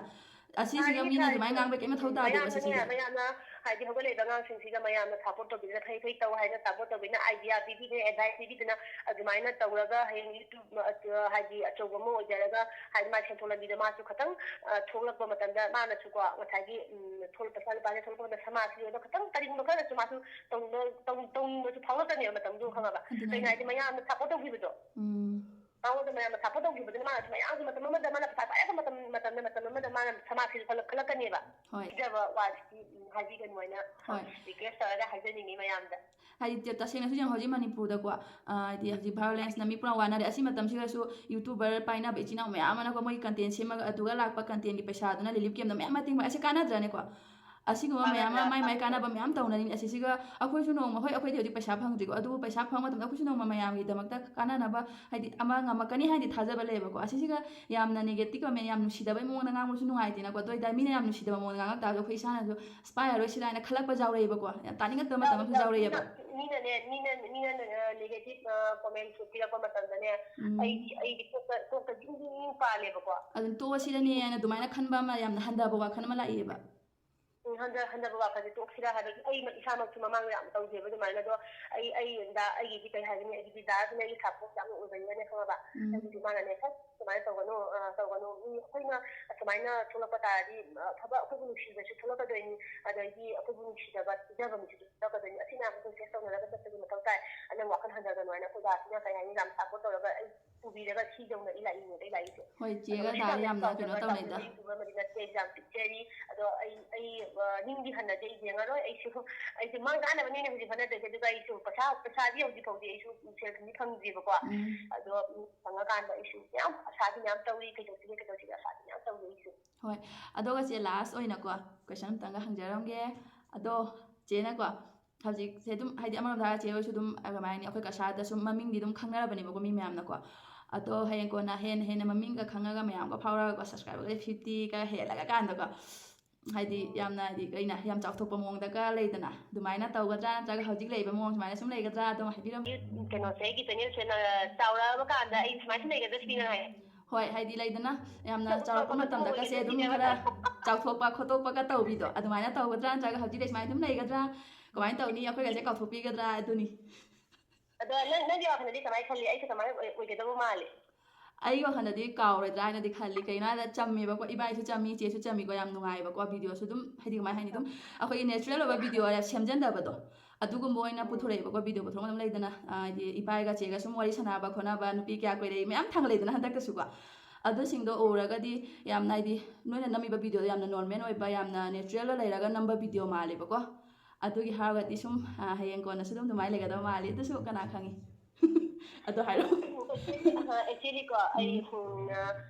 ꯑꯁꯤꯁꯤꯒ ꯁꯥꯔꯤꯅꯤ, ꯃꯤꯅ ꯑꯗꯨꯃꯥꯏꯅ ꯁꯥꯔꯤꯅꯤ꯫ ꯉꯥꯡꯕ ꯀꯩꯝ ꯃꯊꯧ ꯇꯥꯗꯦꯕ ꯃꯌꯥꯝꯅꯅꯦ, ꯁꯤꯁꯤꯒ꯫ ꯃꯌꯥꯝꯅ ꯍꯥꯏꯗꯤ ꯍꯧꯒꯠꯂꯛꯏꯕ ꯑꯉꯥꯡꯁꯤꯡꯁꯤꯒ ꯃꯌꯥꯝꯅ ꯁꯞꯄꯣꯔꯠ ꯇꯧꯕꯤꯗꯅ ꯐꯩ ꯐꯩ ꯇꯧ ꯍꯥꯏꯅ ꯁꯞꯄꯣꯔꯠ ꯇꯧꯕꯤꯗꯅ, ꯑꯥꯏꯗꯤꯌꯥ ꯄꯤꯕꯤꯗꯅ, ꯑꯦꯗꯚꯥꯏꯁ ꯄꯤꯕꯤꯗꯅ, ꯑꯗꯨꯃꯥꯏꯅ ꯇꯧꯔꯒ ꯍꯌꯦꯡ YouTube, ꯑ, ꯍꯥꯏꯗꯤ ꯑꯆꯧꯕ ꯑꯃ ꯑꯣꯏꯖꯔꯒ, ꯍꯥꯏꯗꯤ ꯃꯥ ꯁꯦꯟꯊꯣꯛ ꯂꯝꯕꯤꯗ ꯃꯥꯁꯨ ꯈꯤꯇꯪ, ꯑ, ꯊꯣꯛꯂꯛꯄ ꯃꯇꯝꯗ ꯃꯥꯅꯁꯨꯀꯣ ꯉꯁꯥꯏꯒꯤ, ꯎꯝ, ꯊꯣꯛꯂꯛꯄ ꯄꯩꯁꯥ ꯅꯨꯄꯥꯁꯦ ꯊꯣꯛꯂꯛꯄ ꯃꯇꯝꯗ ꯁꯃꯥꯖꯀꯤ ꯑꯣꯏꯕ ꯈꯤꯇꯪ ꯀꯔꯤꯒꯨꯝꯕ ꯈꯔꯗꯁꯨ ꯃꯥꯁꯨ ꯇꯧꯅꯤꯡꯕ-, ꯇꯧ-, ꯇꯧꯅꯤꯡꯕꯁꯨ ꯐꯥꯎꯔꯛꯀꯅꯦꯕ ꯃꯇꯝꯗꯨ, ꯈꯪꯉꯕ? ꯑꯗꯨꯅꯦ꯫ ꯀꯩꯅꯣ ꯍꯥꯏꯗꯤ ꯃꯌꯥꯝꯅ ꯁꯞꯄꯣꯔꯠ ꯇꯧꯈꯤꯕꯗꯣ꯫ ꯎꯝ꯫ ꯃꯉꯣꯟꯗ ꯃꯌꯥꯝꯅ ꯁꯞꯄꯣꯔꯠ ꯇꯧꯈꯤꯕꯗꯨꯅ ꯃꯥꯅꯁꯨ ꯃꯌꯥꯝꯁꯨ ꯃꯇꯝ ꯑꯃꯗ ꯃꯥꯅ ꯄꯩꯁꯥ ꯄꯥꯏꯔꯛꯄ ꯃꯇꯝ, ꯃꯇꯝꯗ, ꯃꯇꯝ ꯑꯃꯗ ꯃꯥꯅ ꯁꯃꯥꯖꯁꯤꯁꯨ ꯈꯜꯂꯛ-, ꯈꯜꯂꯛꯀꯅꯦꯕ꯫ ꯍꯣꯏ꯫ ꯄꯤꯖꯕ ꯋꯥꯁꯤꯗꯤ, ꯎꯝ, ꯍꯥꯏꯕꯤꯒꯅꯨ ꯍꯥꯏꯅ, ꯍꯣꯏ꯫ ꯔꯤꯀ꯭ꯋꯦꯁ ꯇꯧꯔꯒ ꯍꯥꯏꯖꯅꯤꯡꯉꯤ ꯃꯌꯥꯝꯗ꯫ ꯍꯥꯏꯗꯤ ꯇ-, ꯇꯁꯦꯡꯅꯁꯨ ꯌꯦꯡꯉꯣ, ꯍꯧꯖꯤꯛ ꯃꯅꯤꯄꯨꯔꯗꯀꯣ, ꯑ, ꯍꯥꯏꯗꯤ ꯍꯧꯖꯤꯛ violence-ꯅ ꯃꯤ ꯄꯨꯔꯥ ꯋꯥꯅꯔꯦ꯫ ꯑꯁꯤ ꯃꯇꯝꯁꯤꯗꯁꯨ YouTuber ꯄꯥꯏꯅꯕ ꯏꯆꯤꯟ ꯏꯅꯥꯎ ꯃꯌꯥꯝ ꯑꯃꯅꯀꯣ ꯃꯣꯏꯒꯤ content ꯁꯦꯝꯃꯒ ꯑꯗꯨꯒ ꯂꯥꯛꯄ content-ꯒꯤ ꯄꯩꯁꯥꯗꯨꯅ relief camp-ꯇ ꯃꯌꯥꯝ ꯃꯇꯦꯡ ꯄꯥꯡ-, ꯑꯁꯤ ꯀꯥꯟꯅꯗ꯭ꯔꯅꯦꯀꯣ? ꯑꯁꯤꯒꯨꯝꯕ ꯃꯌꯥꯝ ꯑꯃ ꯃꯥꯏ ꯃꯥꯏ ꯀꯥꯟꯅꯕ ꯃꯌꯥꯝ ꯇꯧꯅꯔꯤꯅꯤ꯫ ꯑꯁꯤꯁꯤꯒ ꯑꯩꯈꯣꯏꯁꯨ ꯅꯣꯡꯃ, ꯍꯣꯏ, ꯑꯩꯈꯣꯏꯗꯤ ꯍꯧꯖꯤꯛ ꯄꯩꯁꯥ ꯐꯪꯗ꯭ꯔꯤꯀꯣ, ꯑꯗꯨꯕꯨ ꯄꯩꯁꯥ ꯐꯪꯕ ꯃꯇꯝꯗ ꯑꯩꯈꯣꯏꯁꯨ ꯅꯣꯡꯃ ꯃꯌꯥꯝꯒꯤꯗꯃꯛꯇ ꯀꯥꯟꯅꯅꯕ ꯍꯥꯏꯗꯤ ꯑꯃ ꯉꯝꯃꯛꯀꯅꯤ ꯍꯥꯏꯅꯗꯤ ꯊꯥꯖꯕ ꯂꯩꯌꯦꯕꯀꯣ꯫ ꯑꯁꯤꯁꯤꯒ ꯌꯥꯝꯅ negative comment, ꯌꯥꯝ ꯅꯨꯡꯁꯤꯗꯕꯩ ꯃꯑꯣꯡꯗ ꯉꯥꯡꯕꯁꯨ ꯅꯨꯡꯉꯥꯏꯇꯦꯅꯀꯣ꯫ ꯑꯗꯨ ꯑꯣꯏꯇꯥꯔꯗꯤ ꯃꯤꯅ ꯌꯥꯝ ꯅꯨꯡꯁꯤꯗꯕ ꯃꯑꯣꯡꯗ ꯉꯥꯡꯉꯛ ꯇꯥꯔꯁꯨ ꯑꯩꯈꯣꯏ ꯏꯁꯥꯅꯁꯨ "ꯑꯁ, ꯄꯥꯏꯔꯔꯣꯏ ꯁꯤꯗ" ꯍꯥꯏꯅ ꯈꯜꯂꯛꯄꯁꯨ ꯌꯥꯎꯔꯛꯑꯦꯕꯀꯣ꯫ ꯌꯥꯝ ꯇꯥꯅꯤꯡꯉꯛꯇꯕ ꯃꯇꯝ ꯑꯃꯁꯨ ꯌꯥꯎꯔꯛꯑꯦꯕ꯫ ꯃꯤꯅ-, ꯃꯤꯅꯅꯦ, ꯃꯤꯅ, ꯃꯤꯅ negative, ꯑ, comment ꯄꯤꯔꯛꯄ ꯃꯇꯝꯗꯅꯦ, ꯎꯝ꯫ ꯑꯩꯗꯤ, ꯑꯩꯗꯤ ꯀꯣꯛꯇ, ꯀꯣꯛꯇ ꯖꯤꯡ ꯖꯤꯡ ꯖꯤꯡ ꯄꯥꯜꯂꯦꯕꯀꯣ꯫ ꯑꯗꯨꯝ ꯇꯣꯛꯑꯁꯤꯗꯅꯦ ꯍꯥꯏꯅ ꯑꯗꯨꯃꯥꯏꯅ ꯈꯟꯕ ꯑꯃ, ꯌꯥꯝꯅ ꯍꯟꯊꯕ ꯋꯥꯈꯜ ꯑꯃ ꯂꯥꯛꯑꯦꯕ꯫ ꯎꯝ, ꯍꯟꯊ-, ꯍꯟꯊꯕ ꯋꯥꯈꯜꯁꯦ ꯇꯣꯛꯁꯤꯔꯥ ꯍꯥꯏꯕꯒꯤ ꯑꯩ ꯏꯁꯥꯃꯛꯁꯨ ꯃꯃꯥꯡꯗ ꯌꯥꯝ ꯇꯧꯖꯩꯕ ꯑꯗꯨꯃꯥꯏꯅ꯫ ꯑꯗꯣ ꯑꯩ, ꯑꯩ ꯑꯝꯗ ꯑꯩꯒꯤꯗꯤ ꯀꯩ ꯍꯥꯏꯒꯅꯤ, ꯑꯩꯒꯤꯗꯤ ꯗꯥꯁꯤꯅ ꯑꯩꯒꯤ ꯁꯞꯄꯣꯔꯠ ꯌꯥꯝꯅ ꯑꯣꯏꯕꯅꯤꯅꯅꯦ, ꯈꯪꯉꯕ? ꯎꯝ꯫ ꯑꯩꯒꯤꯗꯤ ꯃꯥꯅꯅꯦ, "ꯍꯦ, ꯁꯨꯃꯥꯏꯅ ꯇꯧꯒꯅꯨ, ꯑ, ꯇꯧꯒꯅꯨ, ꯃꯤ ꯑꯩꯈꯣꯏꯅ ꯑꯁꯨꯃꯥꯏꯅ ꯊꯣꯛꯂꯛꯄ ꯇꯥꯔꯗꯤ, ꯑ, ꯑꯐꯕ ꯑꯩꯈꯣꯏꯕꯨ ꯅꯨꯡꯁꯤꯕꯁꯨ ꯊꯣꯛꯂꯛꯀꯗꯣꯏꯅꯤ, ꯑꯗꯒꯤ ꯑꯩꯈꯣꯏꯕꯨ ꯅꯨꯡꯁꯤꯗꯕ, ꯄꯤꯖꯕ ꯃꯤꯁꯨ ꯊꯣꯛꯂꯛꯀꯗꯣꯏꯅꯤ꯫ ꯑꯁꯤ ꯃꯌꯥꯝꯁꯦ ꯐꯦꯁ ꯇꯧꯅꯔꯒ ꯆꯠꯄꯒꯤ ꯃꯊꯧ ꯇꯥꯏ꯫ ꯅꯪ ꯋꯥꯈꯜ ꯍꯟꯊꯒꯅꯨ" ꯍꯥꯏꯅ ꯑꯩꯈꯣꯏ ꯗꯥꯁꯤꯅ, ꯀꯩ ꯍꯥꯏꯅꯤ, ꯌꯥꯝ ꯁꯞꯄꯣꯔꯠ ꯇꯧꯔꯒ ꯑꯩ ꯄꯨꯕꯤꯔꯒ ꯁꯤꯗꯧꯅ ꯑꯩ ꯂꯥꯛꯏꯅꯤꯅꯦꯕ ꯑꯩ ꯂꯥꯛꯏꯁꯦ꯫ ꯍꯣꯏ, ꯑꯗꯣ ꯆꯦꯒ ꯍꯧꯖꯤꯛꯀꯥꯟꯗꯤ ꯇꯥꯗꯤ ꯌꯥꯝ ꯌꯥꯝꯅ ꯀꯩꯅꯣ ꯆꯥꯎꯖꯕ ꯇꯧꯅꯩꯗ꯫ ꯆꯥꯎꯖꯕ YouTuber ꯑꯃꯗꯤ ꯅꯠꯇꯦ, ꯑꯩꯁꯦ ꯌꯥꯝ ꯄꯤꯛꯆꯔꯤ꯫ ꯑꯗꯣ ꯑꯩ ꯑꯩ ꯑ, ꯅꯤꯡꯗꯤ ꯍꯟꯅꯗꯦ, ꯑꯩ ꯌꯦꯡꯉꯔꯣꯏ꯫ ꯑꯩꯁꯨ ꯑꯩꯁꯦ ꯃꯥꯡꯖꯥꯅꯕꯅꯤꯅ ꯍꯧꯖꯤꯛ ꯍꯣꯠꯅꯗꯣꯏꯁꯦ꯫ ꯑꯗꯨꯒ ꯑꯩꯁꯨ ꯄꯩꯁꯥ ꯄꯩꯁꯥꯗꯤ ꯍꯧꯖꯤꯛ ꯐꯥꯎꯗꯤ ꯑꯩꯁꯨ ꯁꯦꯜ ꯊꯨꯝꯗꯤ ꯐꯪꯗ꯭ꯔꯤꯕꯀꯣ꯫ ꯎꯝ꯫ ꯑꯗꯣ ꯎꯝ, ꯐꯪꯉꯀꯥꯟꯗ ꯑꯩꯁꯨ ꯌꯥꯝ ꯑꯁꯥꯗꯤ ꯃꯌꯥꯝ ꯇꯧꯔꯤ, ꯀꯩꯗꯧꯁꯤꯒꯦ ꯀꯩꯗꯧꯁꯤꯒꯦ ꯑꯁꯥꯗꯤ ꯃꯌꯥꯝ ꯇꯧꯔꯤ ꯑꯩꯁꯨ꯫ ꯍꯣꯏ꯫ ꯑꯗꯨꯒ ꯆꯦ, ꯂꯥꯁ ꯑꯣꯏꯅꯀꯣ, ꯀꯣꯏꯁꯟ ꯑꯝꯇꯪꯒ ꯍꯪꯖꯔꯝꯒꯦ꯫ ꯑꯗꯣ ꯆꯦꯅꯀꯣ, ꯍꯧꯖꯤꯛꯁꯦ ꯑꯗꯨꯝ, ꯍꯥꯏꯗꯤ, ꯑꯃꯔꯣꯝꯗ ꯍꯥꯏꯔ ꯆꯦ ꯍꯣꯏꯁꯨ ꯑꯗꯨꯝ, ꯑ, ꯀꯃꯥꯏ ꯍꯥꯏꯅꯤ, ꯑꯩꯈꯣꯏ ꯀꯁꯥꯔꯗ ꯁꯨꯝ ꯃꯃꯤꯡꯗꯤ ꯑꯗꯨꯝ ꯈꯪꯅꯔꯕꯅꯦꯕꯀꯣ ꯃꯤ ꯃꯌꯥꯝꯅꯀꯣ꯫ ꯑꯗꯣ ꯍꯌꯦꯡ ꯀꯣꯟꯅ ꯍꯦꯟꯅ ꯍꯦꯟꯅ ꯃꯃꯤꯡꯒ ꯈꯪꯉꯒ, ꯃꯌꯥꯝꯒ ꯐꯥꯎꯔꯒꯀꯣ, ꯁꯕꯁꯀ꯭ꯔꯥꯏꯕꯔꯒꯁꯦ ꯐꯤꯐꯇꯤꯒ ꯍꯦꯜꯂꯒ ꯀꯥꯟꯗꯀꯣ, ꯍꯥꯏꯗꯤ, ꯌꯥꯝꯅ, ꯍꯥꯏꯗꯤ, ꯀꯩꯅ ꯌꯥꯝ ꯆꯥꯎꯊꯣꯛꯄ ꯃꯑꯣꯡꯗꯒ ꯂꯩꯗꯅ, ꯑꯗꯨꯃꯥꯏꯅ ꯇꯧꯒꯗ꯭ꯔꯥ, ꯅꯠꯇ꯭ꯔꯒ ꯍꯧꯖꯤꯛ ꯂꯩꯔꯤꯕ ꯃꯑꯣꯡ ꯁꯨꯃꯥꯏꯅ ꯁꯨꯝ ꯂꯩꯒꯗ꯭ꯔꯥ, ꯑꯗꯨꯝ ꯍꯥꯏꯕꯤꯔꯝꯃꯨ꯫ ꯀꯩꯅꯣꯁꯦ, ꯑꯩꯒꯤ ꯆꯦꯅꯦꯜꯁꯦ ꯅ-, ꯆꯥꯎꯔꯛꯑꯕ ꯀꯥꯟꯗ ꯑꯩ ꯁꯨꯃꯥꯏꯅ ꯁꯨꯝ ꯂꯩꯒꯗ꯭ꯔꯥ ꯁꯤꯅꯤ ꯅꯪ ꯍꯥꯏ? ꯍꯣꯏ, ꯍꯥꯏꯗꯤ, ꯂꯩꯗꯅ, ꯌꯥꯝꯅ ꯆꯥꯎꯊꯣꯛꯄ ꯆꯥꯎꯔꯛꯄ ꯃꯇꯝꯗꯒꯁꯦ ꯑꯗꯨꯝ ꯑꯣꯏꯒꯗ꯭ꯔꯥ ꯈꯔ ꯆꯥꯎꯊꯣꯛꯄ ꯈꯣꯠꯇꯣꯛꯄꯒ ꯇꯧꯕꯤꯗꯣ, ꯑꯗꯨꯃꯥꯏꯅ ꯇꯧꯒꯗ꯭ꯔꯥ, ꯅꯠꯇ꯭ꯔꯒ ꯍꯧꯖꯤꯛ ꯁꯨꯃꯥꯏꯅ ꯑꯗꯨꯝ ꯂꯩꯒꯗ꯭ꯔꯥ, ꯀꯃꯥꯏꯅ ꯇꯧꯅꯤ, ꯑꯩꯈꯣꯏꯒꯁꯦ ꯀꯥꯎꯊꯣꯛꯄꯤꯒꯗ꯭ꯔꯥ, ꯑꯗꯨꯅꯤ꯫ ꯑꯗꯣ ꯅꯪ, ꯅꯪꯒꯤ ꯋꯥꯈꯜꯗꯗꯤ ꯀꯃꯥꯏꯅ ꯈꯜꯂꯤ? ꯑꯩꯁꯦ ꯀꯃꯥꯏꯅ ꯑꯣꯏ-, ꯑꯣꯏꯒꯗꯕ ꯃꯥꯜꯂꯤ? ꯑꯩꯒꯤ ꯋꯥꯈꯜꯗꯗꯤ ꯀꯥꯎꯔꯣꯏꯗ꯭ꯔꯥ ꯍꯥꯏꯅꯗꯤ ꯈꯜꯂꯤ꯫ ꯀꯩꯒꯤꯅꯣ ꯍꯥꯏꯕꯗ ꯆꯝꯃꯦꯕꯀꯣ, ꯏꯕꯥꯏꯁꯨ ꯆꯝꯃꯤ, ꯏꯆꯦꯁꯨ ꯆꯝꯃꯤꯀꯣ, ꯌꯥꯝ ꯅꯨꯡꯉꯥꯏꯌꯦꯕꯀꯣ꯫ ꯚꯤꯗꯤꯑꯣꯁꯨ ꯑꯗꯨꯝ, ꯍꯥꯏꯗꯤ, ꯀꯃꯥꯏ ꯍꯥꯏꯅꯤ, ꯑꯗꯨꯝ ꯑꯩꯈꯣꯏꯒꯤ natural ꯑꯣꯏꯕ ꯚꯤꯗꯤꯑꯣ ꯁꯦꯝꯖꯟꯗꯕꯗꯣ, ꯑꯗꯨꯒꯨꯝꯕ ꯑꯣꯏꯅ ꯄꯨꯊꯣꯔꯛꯑꯦꯕꯀꯣ꯫ ꯚꯤꯗꯤꯑꯣ ꯄꯨꯊꯣꯔꯛꯄ ꯑꯗꯨꯝ ꯂꯩꯗꯅ, ꯑ, ꯍꯥꯏꯗꯤ, ꯏꯄꯥꯒ ꯆꯦꯒ ꯁꯨꯝ ꯋꯥꯔꯤ ꯁꯥꯟꯅꯕ ꯈꯣꯠꯅꯕ, ꯅꯨꯄꯤ ꯀꯌꯥ ꯀꯣꯏꯔꯛꯏ ꯃꯌꯥꯝ ꯊꯥꯡꯒꯠꯂꯛꯏꯗꯅ ꯍꯟꯗꯛꯇꯁꯨꯀꯣ꯫ ꯑꯗꯨꯁꯤꯡꯗꯣ ꯎꯔꯒꯗꯤ ꯌꯥꯝꯅ, ꯍꯥꯏꯗꯤ, ꯅꯣꯏꯅ ꯅꯝꯃꯤꯕ ꯚꯤꯗꯤꯑꯣꯗꯣ ꯌꯥꯝꯅ normal ꯑꯣꯏꯕ, ꯌꯥꯝꯅ natural ꯂꯩꯔꯒ ꯅꯝꯕ ꯚꯤꯗꯤꯑꯣ ꯃꯥꯜꯂꯦꯕꯀꯣ꯫ ꯑꯗꯨꯒꯤ ꯍꯥꯏꯔꯒꯗꯤ ꯁꯨꯝ, ꯑ, ꯍꯌꯦꯡ ꯀꯣꯟꯅꯁꯨ ꯑꯗꯨꯝ ꯑꯗꯨꯃꯥꯏꯅ ꯂꯩꯒꯗꯕ ꯃꯥꯜꯂꯤ꯫ ꯑꯗꯨꯁꯨ ꯀꯅꯥ ꯈꯪꯉꯤ? ꯑꯗꯣ ꯍꯥꯏꯔꯛꯑꯣ꯫ ꯑ, actually ꯀꯣ, ꯑꯩ, ꯎꯝ, ꯑ,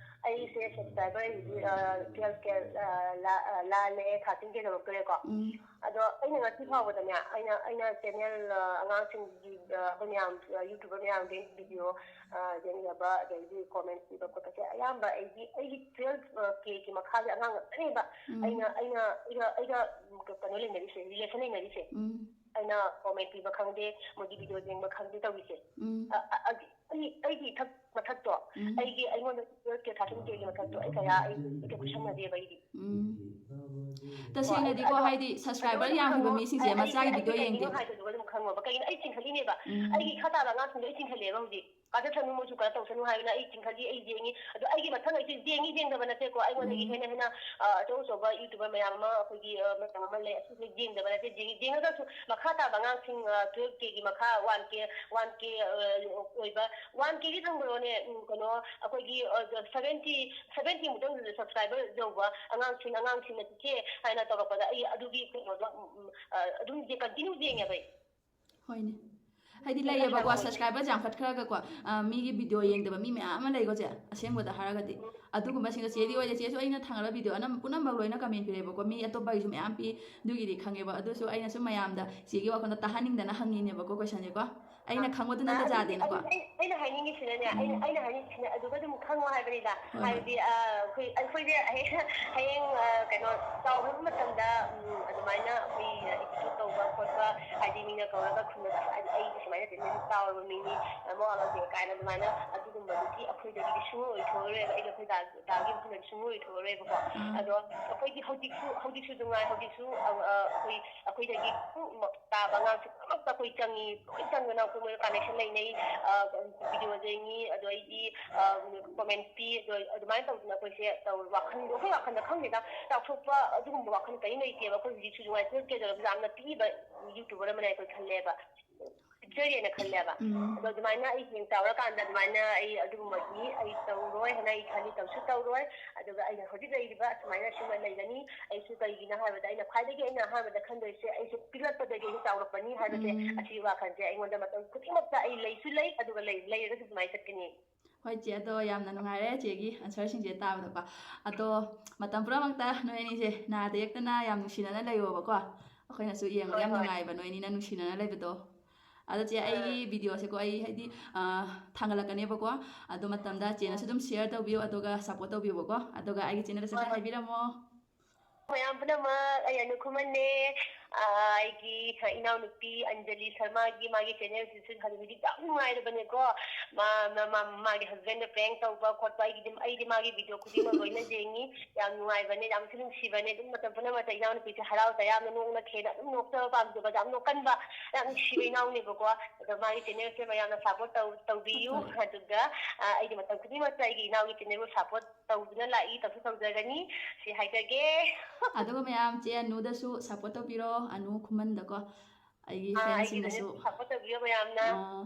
ꯑꯩꯁꯦ subscriber ꯑꯩꯒꯤꯗꯤ, ꯑ, twelve K, ꯑ, ꯂꯥ-, ꯑ, ꯂꯥꯜꯂꯦ, thirteen K ꯌꯧꯔꯛꯇꯣꯔꯦꯀꯣ꯫ ꯎꯝ꯫ ꯑꯗꯣ ꯑꯩꯅ ꯉꯁꯤ ꯐꯥꯎꯕꯗꯅꯦ, ꯑꯩꯅ, ꯑꯩꯅ channel, ꯑ, ꯑꯉꯥꯡꯁꯤꯡꯒꯤ, ꯑ, ꯑꯩꯈꯣꯏ ꯃꯌꯥꯝ, ꯑ, YouTuber ꯃꯌꯥꯝꯒꯤ video, ꯑ, ꯌꯦꯡꯖꯕ, ꯑꯗꯩꯗꯤ comment ꯄꯤꯕ ꯈꯣꯠꯄꯁꯦ ꯑꯌꯥꯝꯕ ꯑꯩꯒꯤ, ꯑꯩꯒꯤ twelve K ꯒꯤ ꯃꯈꯥꯒꯤ ꯑꯉꯥꯡ ꯉꯥꯛꯇꯅꯦꯕ꯫ ꯎꯝ꯫ ꯑꯩꯅ, ꯑꯩꯅ, ꯑꯩꯒ, ꯑꯩꯒ, ꯎꯝ, ꯀꯩꯅꯣ ꯂꯩꯅꯔꯤꯁꯦ, relation ꯂꯩꯅꯔꯤꯁꯦ꯫ ꯎꯝ꯫ ꯑꯩꯅ comment ꯄꯤꯕ ꯈꯪꯗꯦ, ꯃꯣꯏꯒꯤ video ꯌꯦꯡꯕ ꯈꯪꯗꯦ ꯇꯧꯔꯤꯁꯦ꯫ ꯎꯝ꯫ ꯑ, ꯑ, ꯑ, ꯑꯩ, ꯑꯩꯒꯤ ꯏꯊꯛ ꯃꯊꯛꯇꯣ, ꯎꯝ꯫ ꯑꯩꯒꯤ, ꯑꯩꯉꯣꯟꯗ twelve K, thirteen K ꯒꯤ ꯃꯊꯛꯇꯣ ꯑꯩ ꯀꯌꯥ, ꯑꯩ, ꯑꯩ ꯀꯩꯁꯨ ꯈꯟꯅꯗꯦꯕ ꯑꯩꯗꯤ꯫ ꯎꯝ꯫ ꯇꯁꯦꯡꯅꯗꯤ ꯀꯣ, ꯑꯗꯣ, ꯍꯥꯏꯗꯤ, subscriber ꯑꯗꯣ ꯌꯥꯝꯈꯤꯕ ꯍꯪꯉꯣ, ꯃꯤꯁꯤꯡꯁꯦ ꯑꯩ, ꯑꯩ, ꯃꯆꯥꯒꯤ ꯑꯩ video ꯀꯩꯒꯤꯅꯣ ꯌꯦꯡꯗꯦꯕ꯫ ꯍꯥꯏꯗꯨꯁꯨ ꯑꯗꯨꯝ ꯈꯪꯉꯣꯕ꯫ ꯀꯩꯒꯤꯅꯣ ꯑꯩ ꯆꯤꯡꯈꯠꯂꯤꯅꯦꯕ꯫ ꯎꯝ꯫ ꯑꯩꯒꯤ ꯏꯈꯥ ꯇꯥꯕ ꯑꯉꯥꯡꯁꯤꯡꯗꯣ ꯑꯩ ꯆꯤꯡꯈꯠꯂꯦꯕ ꯍꯧꯖꯤꯛ꯫ ꯀꯥꯖꯁꯅꯨ, ꯃꯣꯏꯁꯨ ꯀꯩꯅꯣ ꯇꯧꯁꯅꯨ ꯍꯥꯏꯕꯅ ꯑꯩ ꯆꯤꯡꯈꯠꯂꯤ, ꯑꯩ ꯌꯦꯡꯉꯤ꯫ ꯑꯗꯣ ꯑꯩꯒꯤ ꯃꯊꯪ ꯑꯩꯁꯦ ꯌꯦꯡꯉꯤ, ꯌꯦꯡꯗꯕ ꯅꯠꯇꯦꯀꯣ, ꯑꯩꯉꯣꯟꯗꯒꯤ ꯎꯝ꯫ ꯍꯦꯟꯅ ꯍꯦꯟꯅ, ꯑ, ꯑꯆꯧ ꯑꯆꯧꯕ YouTuber ꯃꯌꯥꯝ ꯑꯃ, ꯑꯩꯈꯣꯏꯒꯤ, ꯑ, ꯃꯇꯝ ꯑꯃ ꯂꯩ, ꯑꯁꯤꯁꯦ ꯌꯦꯡꯗꯕ ꯅꯠꯇꯦ, ꯌꯦꯡꯉꯤ, ꯌꯦꯡꯉꯒꯁꯨ ꯃꯈꯥ ꯇꯥꯕ ꯑꯉꯥꯡꯁꯤꯡ, ꯑ, twelve K ꯒꯤ ꯃꯈꯥ, one K, one K, ꯑ, ꯑꯣꯏꯕ, one K ꯗꯤ ꯈꯪꯕ꯭ꯔꯣꯅꯦ? ꯎꯝ, ꯀꯩꯅꯣ, ꯑꯩꯈꯣꯏꯒꯤ, ꯑ, seventy, seventy ꯃꯨꯛꯇꯪ subscriber ꯌꯧꯕ ꯑꯉꯥꯡꯁꯤꯡ, ꯑꯉꯥꯡꯁꯤꯡꯅ ꯆꯤꯆꯦ ꯍꯥꯏꯅ ꯇꯧꯔꯛꯄꯗ ꯑꯩ ꯑꯗꯨꯒꯤ ꯀꯩꯅꯣꯗꯣ, ꯎꯝ, ꯎꯝ, ꯑ, ꯑꯗꯨꯝ continue ꯌꯦꯡꯉꯦꯕ ꯑꯩ꯫ ꯍꯣꯏꯅꯦ꯫ ꯍꯥꯏꯗꯤ ꯂꯩꯌꯦꯕꯀꯣ, subscribers ꯌꯥꯝꯈꯠꯈ꯭ꯔꯒꯀꯣ, ꯑ, ꯃꯤꯒꯤ video ꯌꯦꯡꯗꯕ ꯃꯤ ꯃꯌꯥꯝ ꯑꯃ ꯂꯩꯀꯣ ꯆꯦ, ꯑꯁꯦꯡꯕꯗ ꯍꯥꯏꯔꯒꯗꯤ꯫ ꯑꯗꯨꯒꯨꯝꯕꯁꯤꯡꯗꯣ ꯆꯦꯗꯤ ꯑꯣꯏꯔꯦ, ꯆꯦꯁꯨ ꯑꯩꯅ ꯊꯥꯡꯒꯠꯂꯕ video ꯑꯅꯝ-, ꯄꯨꯝꯅꯃꯛ ꯂꯣꯏꯅ comment ꯄꯤꯔꯛꯑꯦꯕꯀꯣ, ꯃꯤ ꯑꯇꯣꯞꯄꯒꯤꯁꯨ ꯃꯌꯥꯝ ꯄꯤ, ꯑꯗꯨꯒꯤꯗꯤ ꯈꯪꯉꯦꯕ꯫ ꯑꯗꯨꯁꯨ ꯑꯩꯅꯁꯨ ꯃꯌꯥꯝꯗ ꯆꯦꯒꯤ ꯋꯥꯈꯜꯗꯣ ꯇꯥꯍꯟꯅꯤꯡꯗꯅ ꯍꯪꯉꯤꯅꯦꯕꯀꯣ questionꯁꯦꯀꯣ꯫ ꯑꯩꯅ ꯈꯪꯕꯗꯨꯅ ꯑꯗꯨꯗꯤ ꯅꯖꯥꯗꯦꯅꯀꯣ꯫ ꯑꯩ-, ꯑꯩꯅ ꯍꯥꯏꯅꯤꯡꯉꯤꯁꯤꯅꯅꯦ, ꯑꯩꯅ, ꯎꯝ꯫ ꯑꯩꯅ ꯍꯥꯏꯅꯤꯡꯉꯤꯁꯤꯅ ꯑꯗꯨꯒ ꯑꯗꯨꯝ ꯈꯪꯉꯣ ꯍꯥꯏꯕꯅꯤꯗ꯫ ꯍꯣꯏ, ꯍꯣꯏ꯫ ꯍꯥꯏꯕꯗꯤ, ꯑ, ꯑꯩꯈꯣꯏ, ꯑꯩꯈꯣꯏꯁꯦ ꯍꯌꯦꯡ, ꯍꯌꯦꯡ, ꯑ, ꯀꯩꯅꯣ, ꯆꯥꯎꯈ꯭ꯔꯕ ꯃꯇꯝꯗ, ꯎꯝ, ꯑꯗꯨꯃꯥꯏꯅ ꯑꯩꯈꯣꯏ, ꯑ, execute ꯇꯧꯕ ꯈꯣꯠꯄ, ꯍꯥꯏꯗꯤ ꯃꯤꯅ ꯀꯧꯔꯒ ꯈꯨꯝꯕꯗ, ꯍꯥꯏꯗꯤ ꯑꯩ ꯁꯨꯃꯥꯏꯅ ꯇꯧꯗꯣꯏꯅꯤ, ꯆꯥꯎꯔꯕ ꯃꯤꯅꯤ, ꯑ, ꯃꯋꯥ ꯂꯧꯗꯦ ꯀꯥꯏꯅ ꯑꯗꯨꯃꯥꯏꯅ ꯑꯗꯨꯒꯨꯝꯕꯗꯨꯗꯤ ꯑꯩꯈꯣꯏꯗꯒꯤꯗꯤ ꯁꯨꯡꯑꯣꯏ ꯑꯣꯏꯊꯣꯛꯑꯔꯣꯏꯕ, ꯑꯩꯒ ꯑꯩꯈꯣꯏ ꯗꯥ-, ꯗꯥꯒꯤ ꯃꯐꯝꯗꯗꯤ ꯁꯨꯡꯑꯣꯏ ꯑꯣꯏꯊꯣꯛꯑꯔꯣꯏꯕꯀꯣ꯫ ꯑꯥ꯫ ꯑꯗꯣ ꯑꯩꯈꯣꯏꯒꯤ ꯍꯧꯖꯤꯛꯁꯨ, ꯍꯧꯖꯤꯛꯁꯨ ꯅꯨꯡꯉꯥꯏ, ꯍꯧꯖꯤꯛꯁꯨ, ꯑ, ꯑ, ꯑꯩꯈꯣꯏ, ꯑꯩꯈꯣꯏꯗꯒꯤ ꯇꯥꯕ ꯑꯉꯥꯡꯁꯦ ꯄꯨꯝꯅꯃꯛꯇ ꯑꯩꯈꯣꯏ ꯆꯪꯉꯤ, ꯂꯣꯏ ꯆꯪꯗꯅ ꯑꯩꯈꯣꯏ ꯃꯣꯏ connection ꯂꯩꯅꯩ, ꯑ, video ꯌꯦꯡꯉꯤ, ꯑꯗꯣ ꯑꯩꯒꯤ, ꯑ, comment ꯄꯤ, ꯑꯗꯣ ꯑꯗꯨꯃꯥꯏꯅ ꯇꯧꯗꯅ ꯑꯩꯈꯣꯏꯁꯦ ꯇꯧ-, ꯋꯥꯈꯜꯗꯣ, ꯑꯩꯈꯣꯏ ꯋꯥꯈꯜꯗ ꯈꯪꯗꯦꯗ, ꯆꯥꯎꯊꯣꯛꯄ ꯑꯗꯨꯒꯨꯝꯕ ꯋꯥꯈꯜ ꯀꯔꯤꯝ ꯂꯩꯇꯦꯕ꯫ ꯑꯩꯈꯣꯏ ꯍꯧꯖꯤꯛꯁꯨ ꯅꯨꯡꯉꯥꯏ, ꯌꯥꯝꯅ ꯄꯤꯛꯏꯕ YouTuber ꯑꯃꯅ ꯑꯩꯈꯣꯏ ꯈꯜꯂꯦꯕ, ꯄꯤꯛꯆꯔꯤꯅ ꯈꯜꯂꯦꯕ꯫ ꯎꯝ꯫ ꯑꯗꯣ ꯑꯗꯨꯃꯥꯏꯅ ꯑꯩ ꯍꯌꯦꯡ ꯆꯥꯎꯔꯀꯥꯟꯗ ꯑꯗꯨꯃꯥꯏꯅ ꯑꯩ ꯑꯗꯨꯒꯨꯝꯕꯗꯤ ꯑꯩ ꯇꯧꯔꯣꯏ ꯍꯥꯏꯅ ꯑꯩ ꯈꯜꯂꯤ, ꯇꯧꯁꯨ ꯇꯧꯔꯣꯏ꯫ ꯑꯗꯨꯒ ꯑꯩꯅ ꯍꯧꯖꯤꯛ ꯂꯩꯔꯤꯕ ꯑꯁꯨꯃꯥꯏꯅ ꯁꯤꯃ ꯂꯩꯒꯅꯤ꯫ ꯑꯩꯁꯨ ꯀꯩꯒꯤꯅꯣ ꯍꯥꯏꯕꯗ ꯑꯩꯅ ꯈ꯭ꯋꯥꯏꯗꯒꯤ ꯑꯩꯅ ꯑꯍꯥꯟꯕꯗ ꯈꯟꯗꯣꯏꯁꯦ, ꯑꯩꯁꯦ ꯄꯤꯛꯂꯛꯄꯗꯒꯤ ꯑꯩꯁꯦ ꯆꯥꯎꯔꯛꯄꯅꯤ ꯍꯥꯏꯕꯁꯦ, ꯎꯝ꯫ ꯑꯁꯤꯒꯤ ꯋꯥꯈꯜꯁꯦ ꯑꯩꯉꯣꯟꯗ ꯃꯇꯝ ꯈꯨꯗꯤꯡꯃꯛꯇ ꯑꯩ ꯂꯩꯁꯨ ꯂꯩ, ꯑꯗꯨꯒ ꯂꯩ-, ꯂꯩꯔꯒꯁꯨ ꯑꯗꯨꯃꯥꯏꯅ ꯆꯠꯀꯅꯤ꯫ ꯍꯣꯏ ꯆꯦ, ꯑꯗꯣ ꯌꯥꯝꯅ ꯅꯨꯡꯉꯥꯏꯔꯦ ꯆꯦꯒꯤ answerꯁꯤꯡꯁꯦ ꯇꯥꯕꯗꯀꯣ꯫ ꯑꯗꯣ ꯃꯇꯝ ꯄꯨꯝꯅꯃꯛꯇ ꯅꯣꯏ ꯑꯅꯤꯁꯦ ꯅꯥꯗ ꯌꯦꯛꯇꯅ ꯌꯥꯝ ꯅꯨꯡꯁꯤꯅꯅ ꯂꯩꯌꯣꯕꯀꯣ꯫ ꯑꯩꯈꯣꯏꯅꯁꯨ ꯌꯦꯡꯕꯗ ꯍꯣꯏ, ꯌꯥꯝ ꯍꯣꯏ꯫ ꯅꯨꯡꯉꯥꯏꯕ, ꯅꯣꯏ ꯑꯅꯤꯅ ꯅꯨꯡꯁꯤꯅꯅ ꯂꯩꯕꯗꯣ꯫ ꯑꯗꯣ ꯆꯦ, ꯑꯥ꯫ ꯑꯩꯒꯤ videoꯁꯦꯀꯣ, ꯑꯩ ꯍꯥꯏꯗꯤ, ꯑ, ꯊꯥꯡꯒꯠꯂꯛꯀꯅꯦꯕꯀꯣ꯫ ꯑꯗꯨ ꯃꯇꯝꯗ ꯆꯦꯅꯁꯨ ꯑꯗꯨꯝ share ꯇꯧꯕꯤꯌꯨ, ꯑꯗꯨꯒ support ꯇꯧꯕꯤꯌꯨꯀꯣ꯫ ꯑꯗꯨꯒ ꯑꯩꯒꯤ channelꯗꯁꯨ ꯍꯣꯏ, ꯈꯔ ꯍꯣꯏ꯫ ꯍꯥꯏꯕꯤꯔꯝꯃꯣ꯫ ꯃꯌꯥꯝ ꯄꯨꯝꯅꯃꯛ ꯑꯩ ꯑꯅꯨ ꯈꯨꯃꯟꯅꯦ꯫ ꯑꯩꯒꯤ ꯏꯅꯥꯎꯅꯨꯄꯤ ꯑꯟꯖꯂꯤ ꯁꯔꯃꯥꯒꯤ ꯃꯥꯒꯤ ꯆꯦꯅꯦꯜꯁꯤꯁꯨ ꯍꯧꯖꯤꯛ ꯌꯥꯝ ꯅꯨꯡꯉꯥꯏꯔꯕꯅꯦꯀꯣ꯫ ꯃꯥ ꯃꯥ- ꯃꯥ- ꯃꯥꯒꯤ ꯍꯁꯕꯦꯟꯗ ꯄ꯭ꯔꯦꯡ ꯇꯧꯕ ꯈꯣꯠꯄ, ꯑꯩꯒꯤꯗꯤ ꯑꯩꯗꯤ ꯃꯥꯒꯤ ꯚꯤꯗꯤꯑꯣ ꯈꯨꯗꯤꯡꯃꯛ ꯂꯣꯏꯅ ꯌꯦꯡꯉꯤ꯫ ꯌꯥꯝ ꯅꯨꯡꯉꯥꯏꯕꯅꯦ, ꯌꯥꯝꯁꯨ ꯅꯨꯡꯁꯤꯕꯅꯦ꯫ ꯑꯗꯨꯝ ꯃꯇꯝ ꯄꯨꯝꯅꯃꯛꯇ ꯏꯅꯥꯎꯅꯨꯄꯤꯁꯦ ꯍꯔꯥꯎ ꯇꯌꯥꯝꯅ ꯅꯣꯛꯅ ꯈꯦꯅ ꯑꯗꯨꯝ ꯅꯣꯛꯆꯕ ꯄꯥꯝꯖꯕ ꯌꯥꯝ ꯅꯣꯛꯀꯟꯕ, ꯌꯥꯝ ꯅꯨꯡꯁꯤꯕ ꯏꯅꯥꯎꯅꯦꯕꯀꯣ꯫ ꯑꯗꯣ ꯃꯥꯒꯤ ꯆꯦꯅꯦꯜꯁꯦ ꯃꯌꯥꯝꯅ ꯁꯞꯄꯣꯔꯠ ꯇꯧ ꯇꯧꯕꯤꯌꯨ꯫ ꯍꯣꯏ꯫ ꯑꯗꯨꯒ ꯑ, ꯑꯩꯗꯤ ꯃꯇꯝ ꯈꯨꯗꯤꯡꯃꯛꯇ ꯑꯩꯒꯤ ꯏꯅꯥꯎꯒꯤ ꯆꯦꯅꯦꯜꯕꯨ ꯁꯞꯄꯣꯔꯠ ꯇꯧꯗꯨꯅ ꯂꯥꯛꯏ, ꯇꯧꯁꯨ ꯇꯧꯖꯒꯅꯤ꯫ ꯁꯤ ꯍꯥꯏꯖꯒꯦ꯫ ꯑꯗꯨꯒ ꯃꯌꯥꯝ ꯆꯦ ꯑꯅꯨꯗꯁꯨ ꯁꯞꯄꯣꯔꯠ ꯇꯧꯕꯤꯔꯣ, ꯑꯅꯨ ꯈꯨꯃꯟꯗꯀꯣ, ꯑꯩꯒꯤ ꯑꯥ, ꯑꯩꯒꯤ ꯐꯦꯟꯁꯤꯡꯅꯁꯨ꯫ ꯆꯦꯅꯦꯜꯁꯨ ꯁꯞꯄꯣꯔꯠ ꯇꯧꯕꯤꯌꯣ ꯃꯌꯥꯝꯅ꯫ ꯑꯥ꯫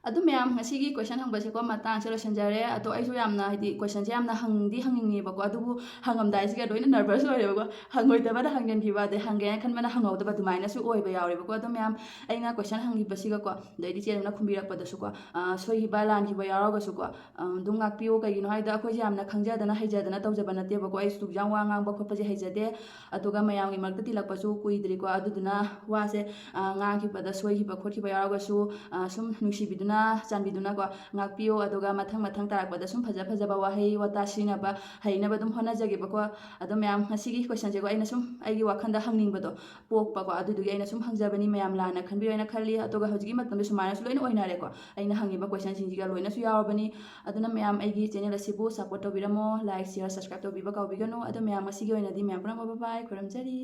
ꯑꯗꯨ ꯃꯌꯥꯝ, ꯉꯁꯤꯒꯤ ꯀꯣꯏꯁꯟ ꯍꯪꯕꯁꯦꯀꯣ ꯃꯇꯥꯡꯁꯦ ꯂꯣꯏꯁꯤꯟꯖꯔꯦ꯫ ꯑꯗꯣ ꯑꯩꯁꯨ ꯌꯥꯝꯅ, ꯍꯥꯏꯗꯤ, ꯀꯣꯏꯁꯟꯁꯦ ꯌꯥꯝꯅ ꯍꯪꯗꯤ ꯍꯪꯅꯤꯡꯉꯦꯕꯀꯣ, ꯑꯗꯨꯕꯨ ꯍꯪꯉꯝꯗꯥꯏꯁꯤꯒ ꯂꯣꯏꯅ ꯅꯔꯚꯁ ꯑꯣꯏꯔꯦꯕꯀꯣ꯫ ꯍꯪꯉꯣꯏꯗꯕꯗ ꯍꯪꯖꯤꯟꯈꯤꯕ, ꯑꯗꯩ ꯍꯪꯒꯦꯅ ꯈꯟꯕꯅ ꯍꯪꯍꯧꯗꯕ, ꯑꯗꯨꯃꯥꯏꯅꯁꯨ ꯑꯣꯏꯕ ꯌꯥꯎꯔꯦꯕꯀꯣ꯫ ꯑꯗꯣ ꯃꯌꯥꯝ, ꯑꯩꯅ ꯀꯣꯏꯁꯟ ꯍꯪꯈꯤꯕꯁꯤꯒꯀꯣ, ꯑꯗꯩꯗꯤ ꯆꯦ ꯑꯅꯨꯅ ꯈꯨꯝꯕꯤꯔꯛꯄꯗꯁꯨꯀꯣ, ꯑ, ꯁꯣꯏꯈꯤꯕ ꯂꯥꯟꯈꯤꯕ ꯌꯥꯎꯔꯒꯁꯨꯀꯣ, ꯑ, ꯑꯗꯨꯝ ꯉꯥꯛꯄꯤꯌꯨ꯫ ꯀꯩꯒꯤꯅꯣ ꯍꯥꯏꯗ ꯑꯩꯈꯣꯏꯁꯦ ꯌꯥꯝꯅ ꯈꯪꯖꯗꯅ ꯍꯩꯖꯗꯅ ꯇꯧꯖꯕ ꯅꯠꯇꯦꯕꯀꯣ꯫ ꯑꯩꯁꯨ ꯌꯥꯝ ꯋꯥ ꯉꯥꯡꯕ ꯈꯣꯠꯄꯁꯦ ꯍꯩꯖꯗꯦ꯫ ꯑꯗꯨꯒ ꯃꯌꯥꯝꯒꯤ ꯃꯔꯛꯇ ꯇꯤꯜꯂꯛꯄꯁꯨ ꯀꯨꯏꯗ꯭ꯔꯤꯀꯣ꯫ ꯑꯗꯨꯗꯨꯅ ꯋꯥꯁꯦ, ꯑ, ꯉꯥꯡꯈꯤꯕꯗ ꯁꯣꯏꯈꯤꯕ ꯈꯣꯠꯈꯤꯕ ꯌꯥꯎꯔꯒꯁꯨ, ꯑ, ꯁꯨꯝ ꯅꯨꯡꯁꯤꯕꯤꯗꯨꯅ, ꯆꯥꯟꯕꯤꯗꯨꯅꯀꯣ, ꯉꯥꯛꯄꯤꯌꯨ꯫ ꯑꯗꯨꯒ ꯃꯊꯪ ꯃꯊꯪ ꯇꯥꯔꯛꯄꯗ ꯁꯨꯝ ꯐꯖ ꯐꯖꯕ ꯋꯥꯍꯩ ꯋꯥꯇꯥ ꯁꯤꯖꯤꯟꯅꯕ ꯍꯩꯅꯕ ꯑꯗꯨꯝ ꯍꯣꯠꯅꯖꯒꯦꯕꯀꯣ꯫ ꯑꯗꯣ ꯃꯌꯥꯝ, ꯉꯁꯤꯒꯤ ꯀꯣꯏꯁꯟꯁꯦꯀꯣ, ꯑꯩꯅ ꯁꯨꯝ ꯑꯩꯒꯤ ꯋꯥꯈꯜꯗ ꯍꯪꯅꯤꯡꯕꯗꯣ ꯄꯣꯛꯄꯀꯣ, ꯑꯗꯨꯗꯨꯒꯤ ꯑꯩꯅ ꯁꯨꯝ ꯍꯪꯖꯕꯅꯤ꯫ ꯃꯌꯥꯝ ꯂꯥꯟꯅ ꯈꯟꯕꯤꯔꯣꯏꯅ ꯈꯜꯂꯤ꯫ ꯑꯗꯨꯒ ꯍꯧꯖꯤꯛꯀꯤ ꯃꯇꯝꯗ ꯁꯨꯃꯥꯏꯅꯁꯨ ꯂꯣꯏꯅ ꯑꯣꯏꯅꯔꯦꯀꯣ, ꯑꯩꯅ ꯍꯪꯉꯤꯕ ꯀꯣꯏꯁꯟꯁꯤꯡꯁꯤꯒ ꯂꯣꯏꯅꯁꯨ ꯌꯥꯎꯔꯕꯅꯤ꯫ ꯑꯗꯨꯅ ꯃꯌꯥꯝ ꯑꯩꯒꯤ ꯆꯦꯅꯦꯜ ꯑꯁꯤꯕꯨ ꯁꯞꯄꯣꯔꯠ ꯇꯧꯕꯤꯔꯝꯃꯣ, ꯂꯥꯏꯛ, ꯁꯤꯌꯔ, ꯁꯕꯁꯀ꯭ꯔꯥꯏꯕ ꯇꯧꯕꯤꯕ ꯀꯥꯎꯕꯤꯒꯅꯨ꯫ ꯑꯗꯣ ꯃꯌꯥꯝ, ꯉꯁꯤꯒꯤ ꯑꯣꯏꯅꯗꯤ ꯃꯌꯥꯝ ꯄꯨꯝꯅꯃꯛ ꯕꯥꯏ ꯕꯥꯏ, ꯈꯨꯔꯨꯝꯖꯔꯤ꯫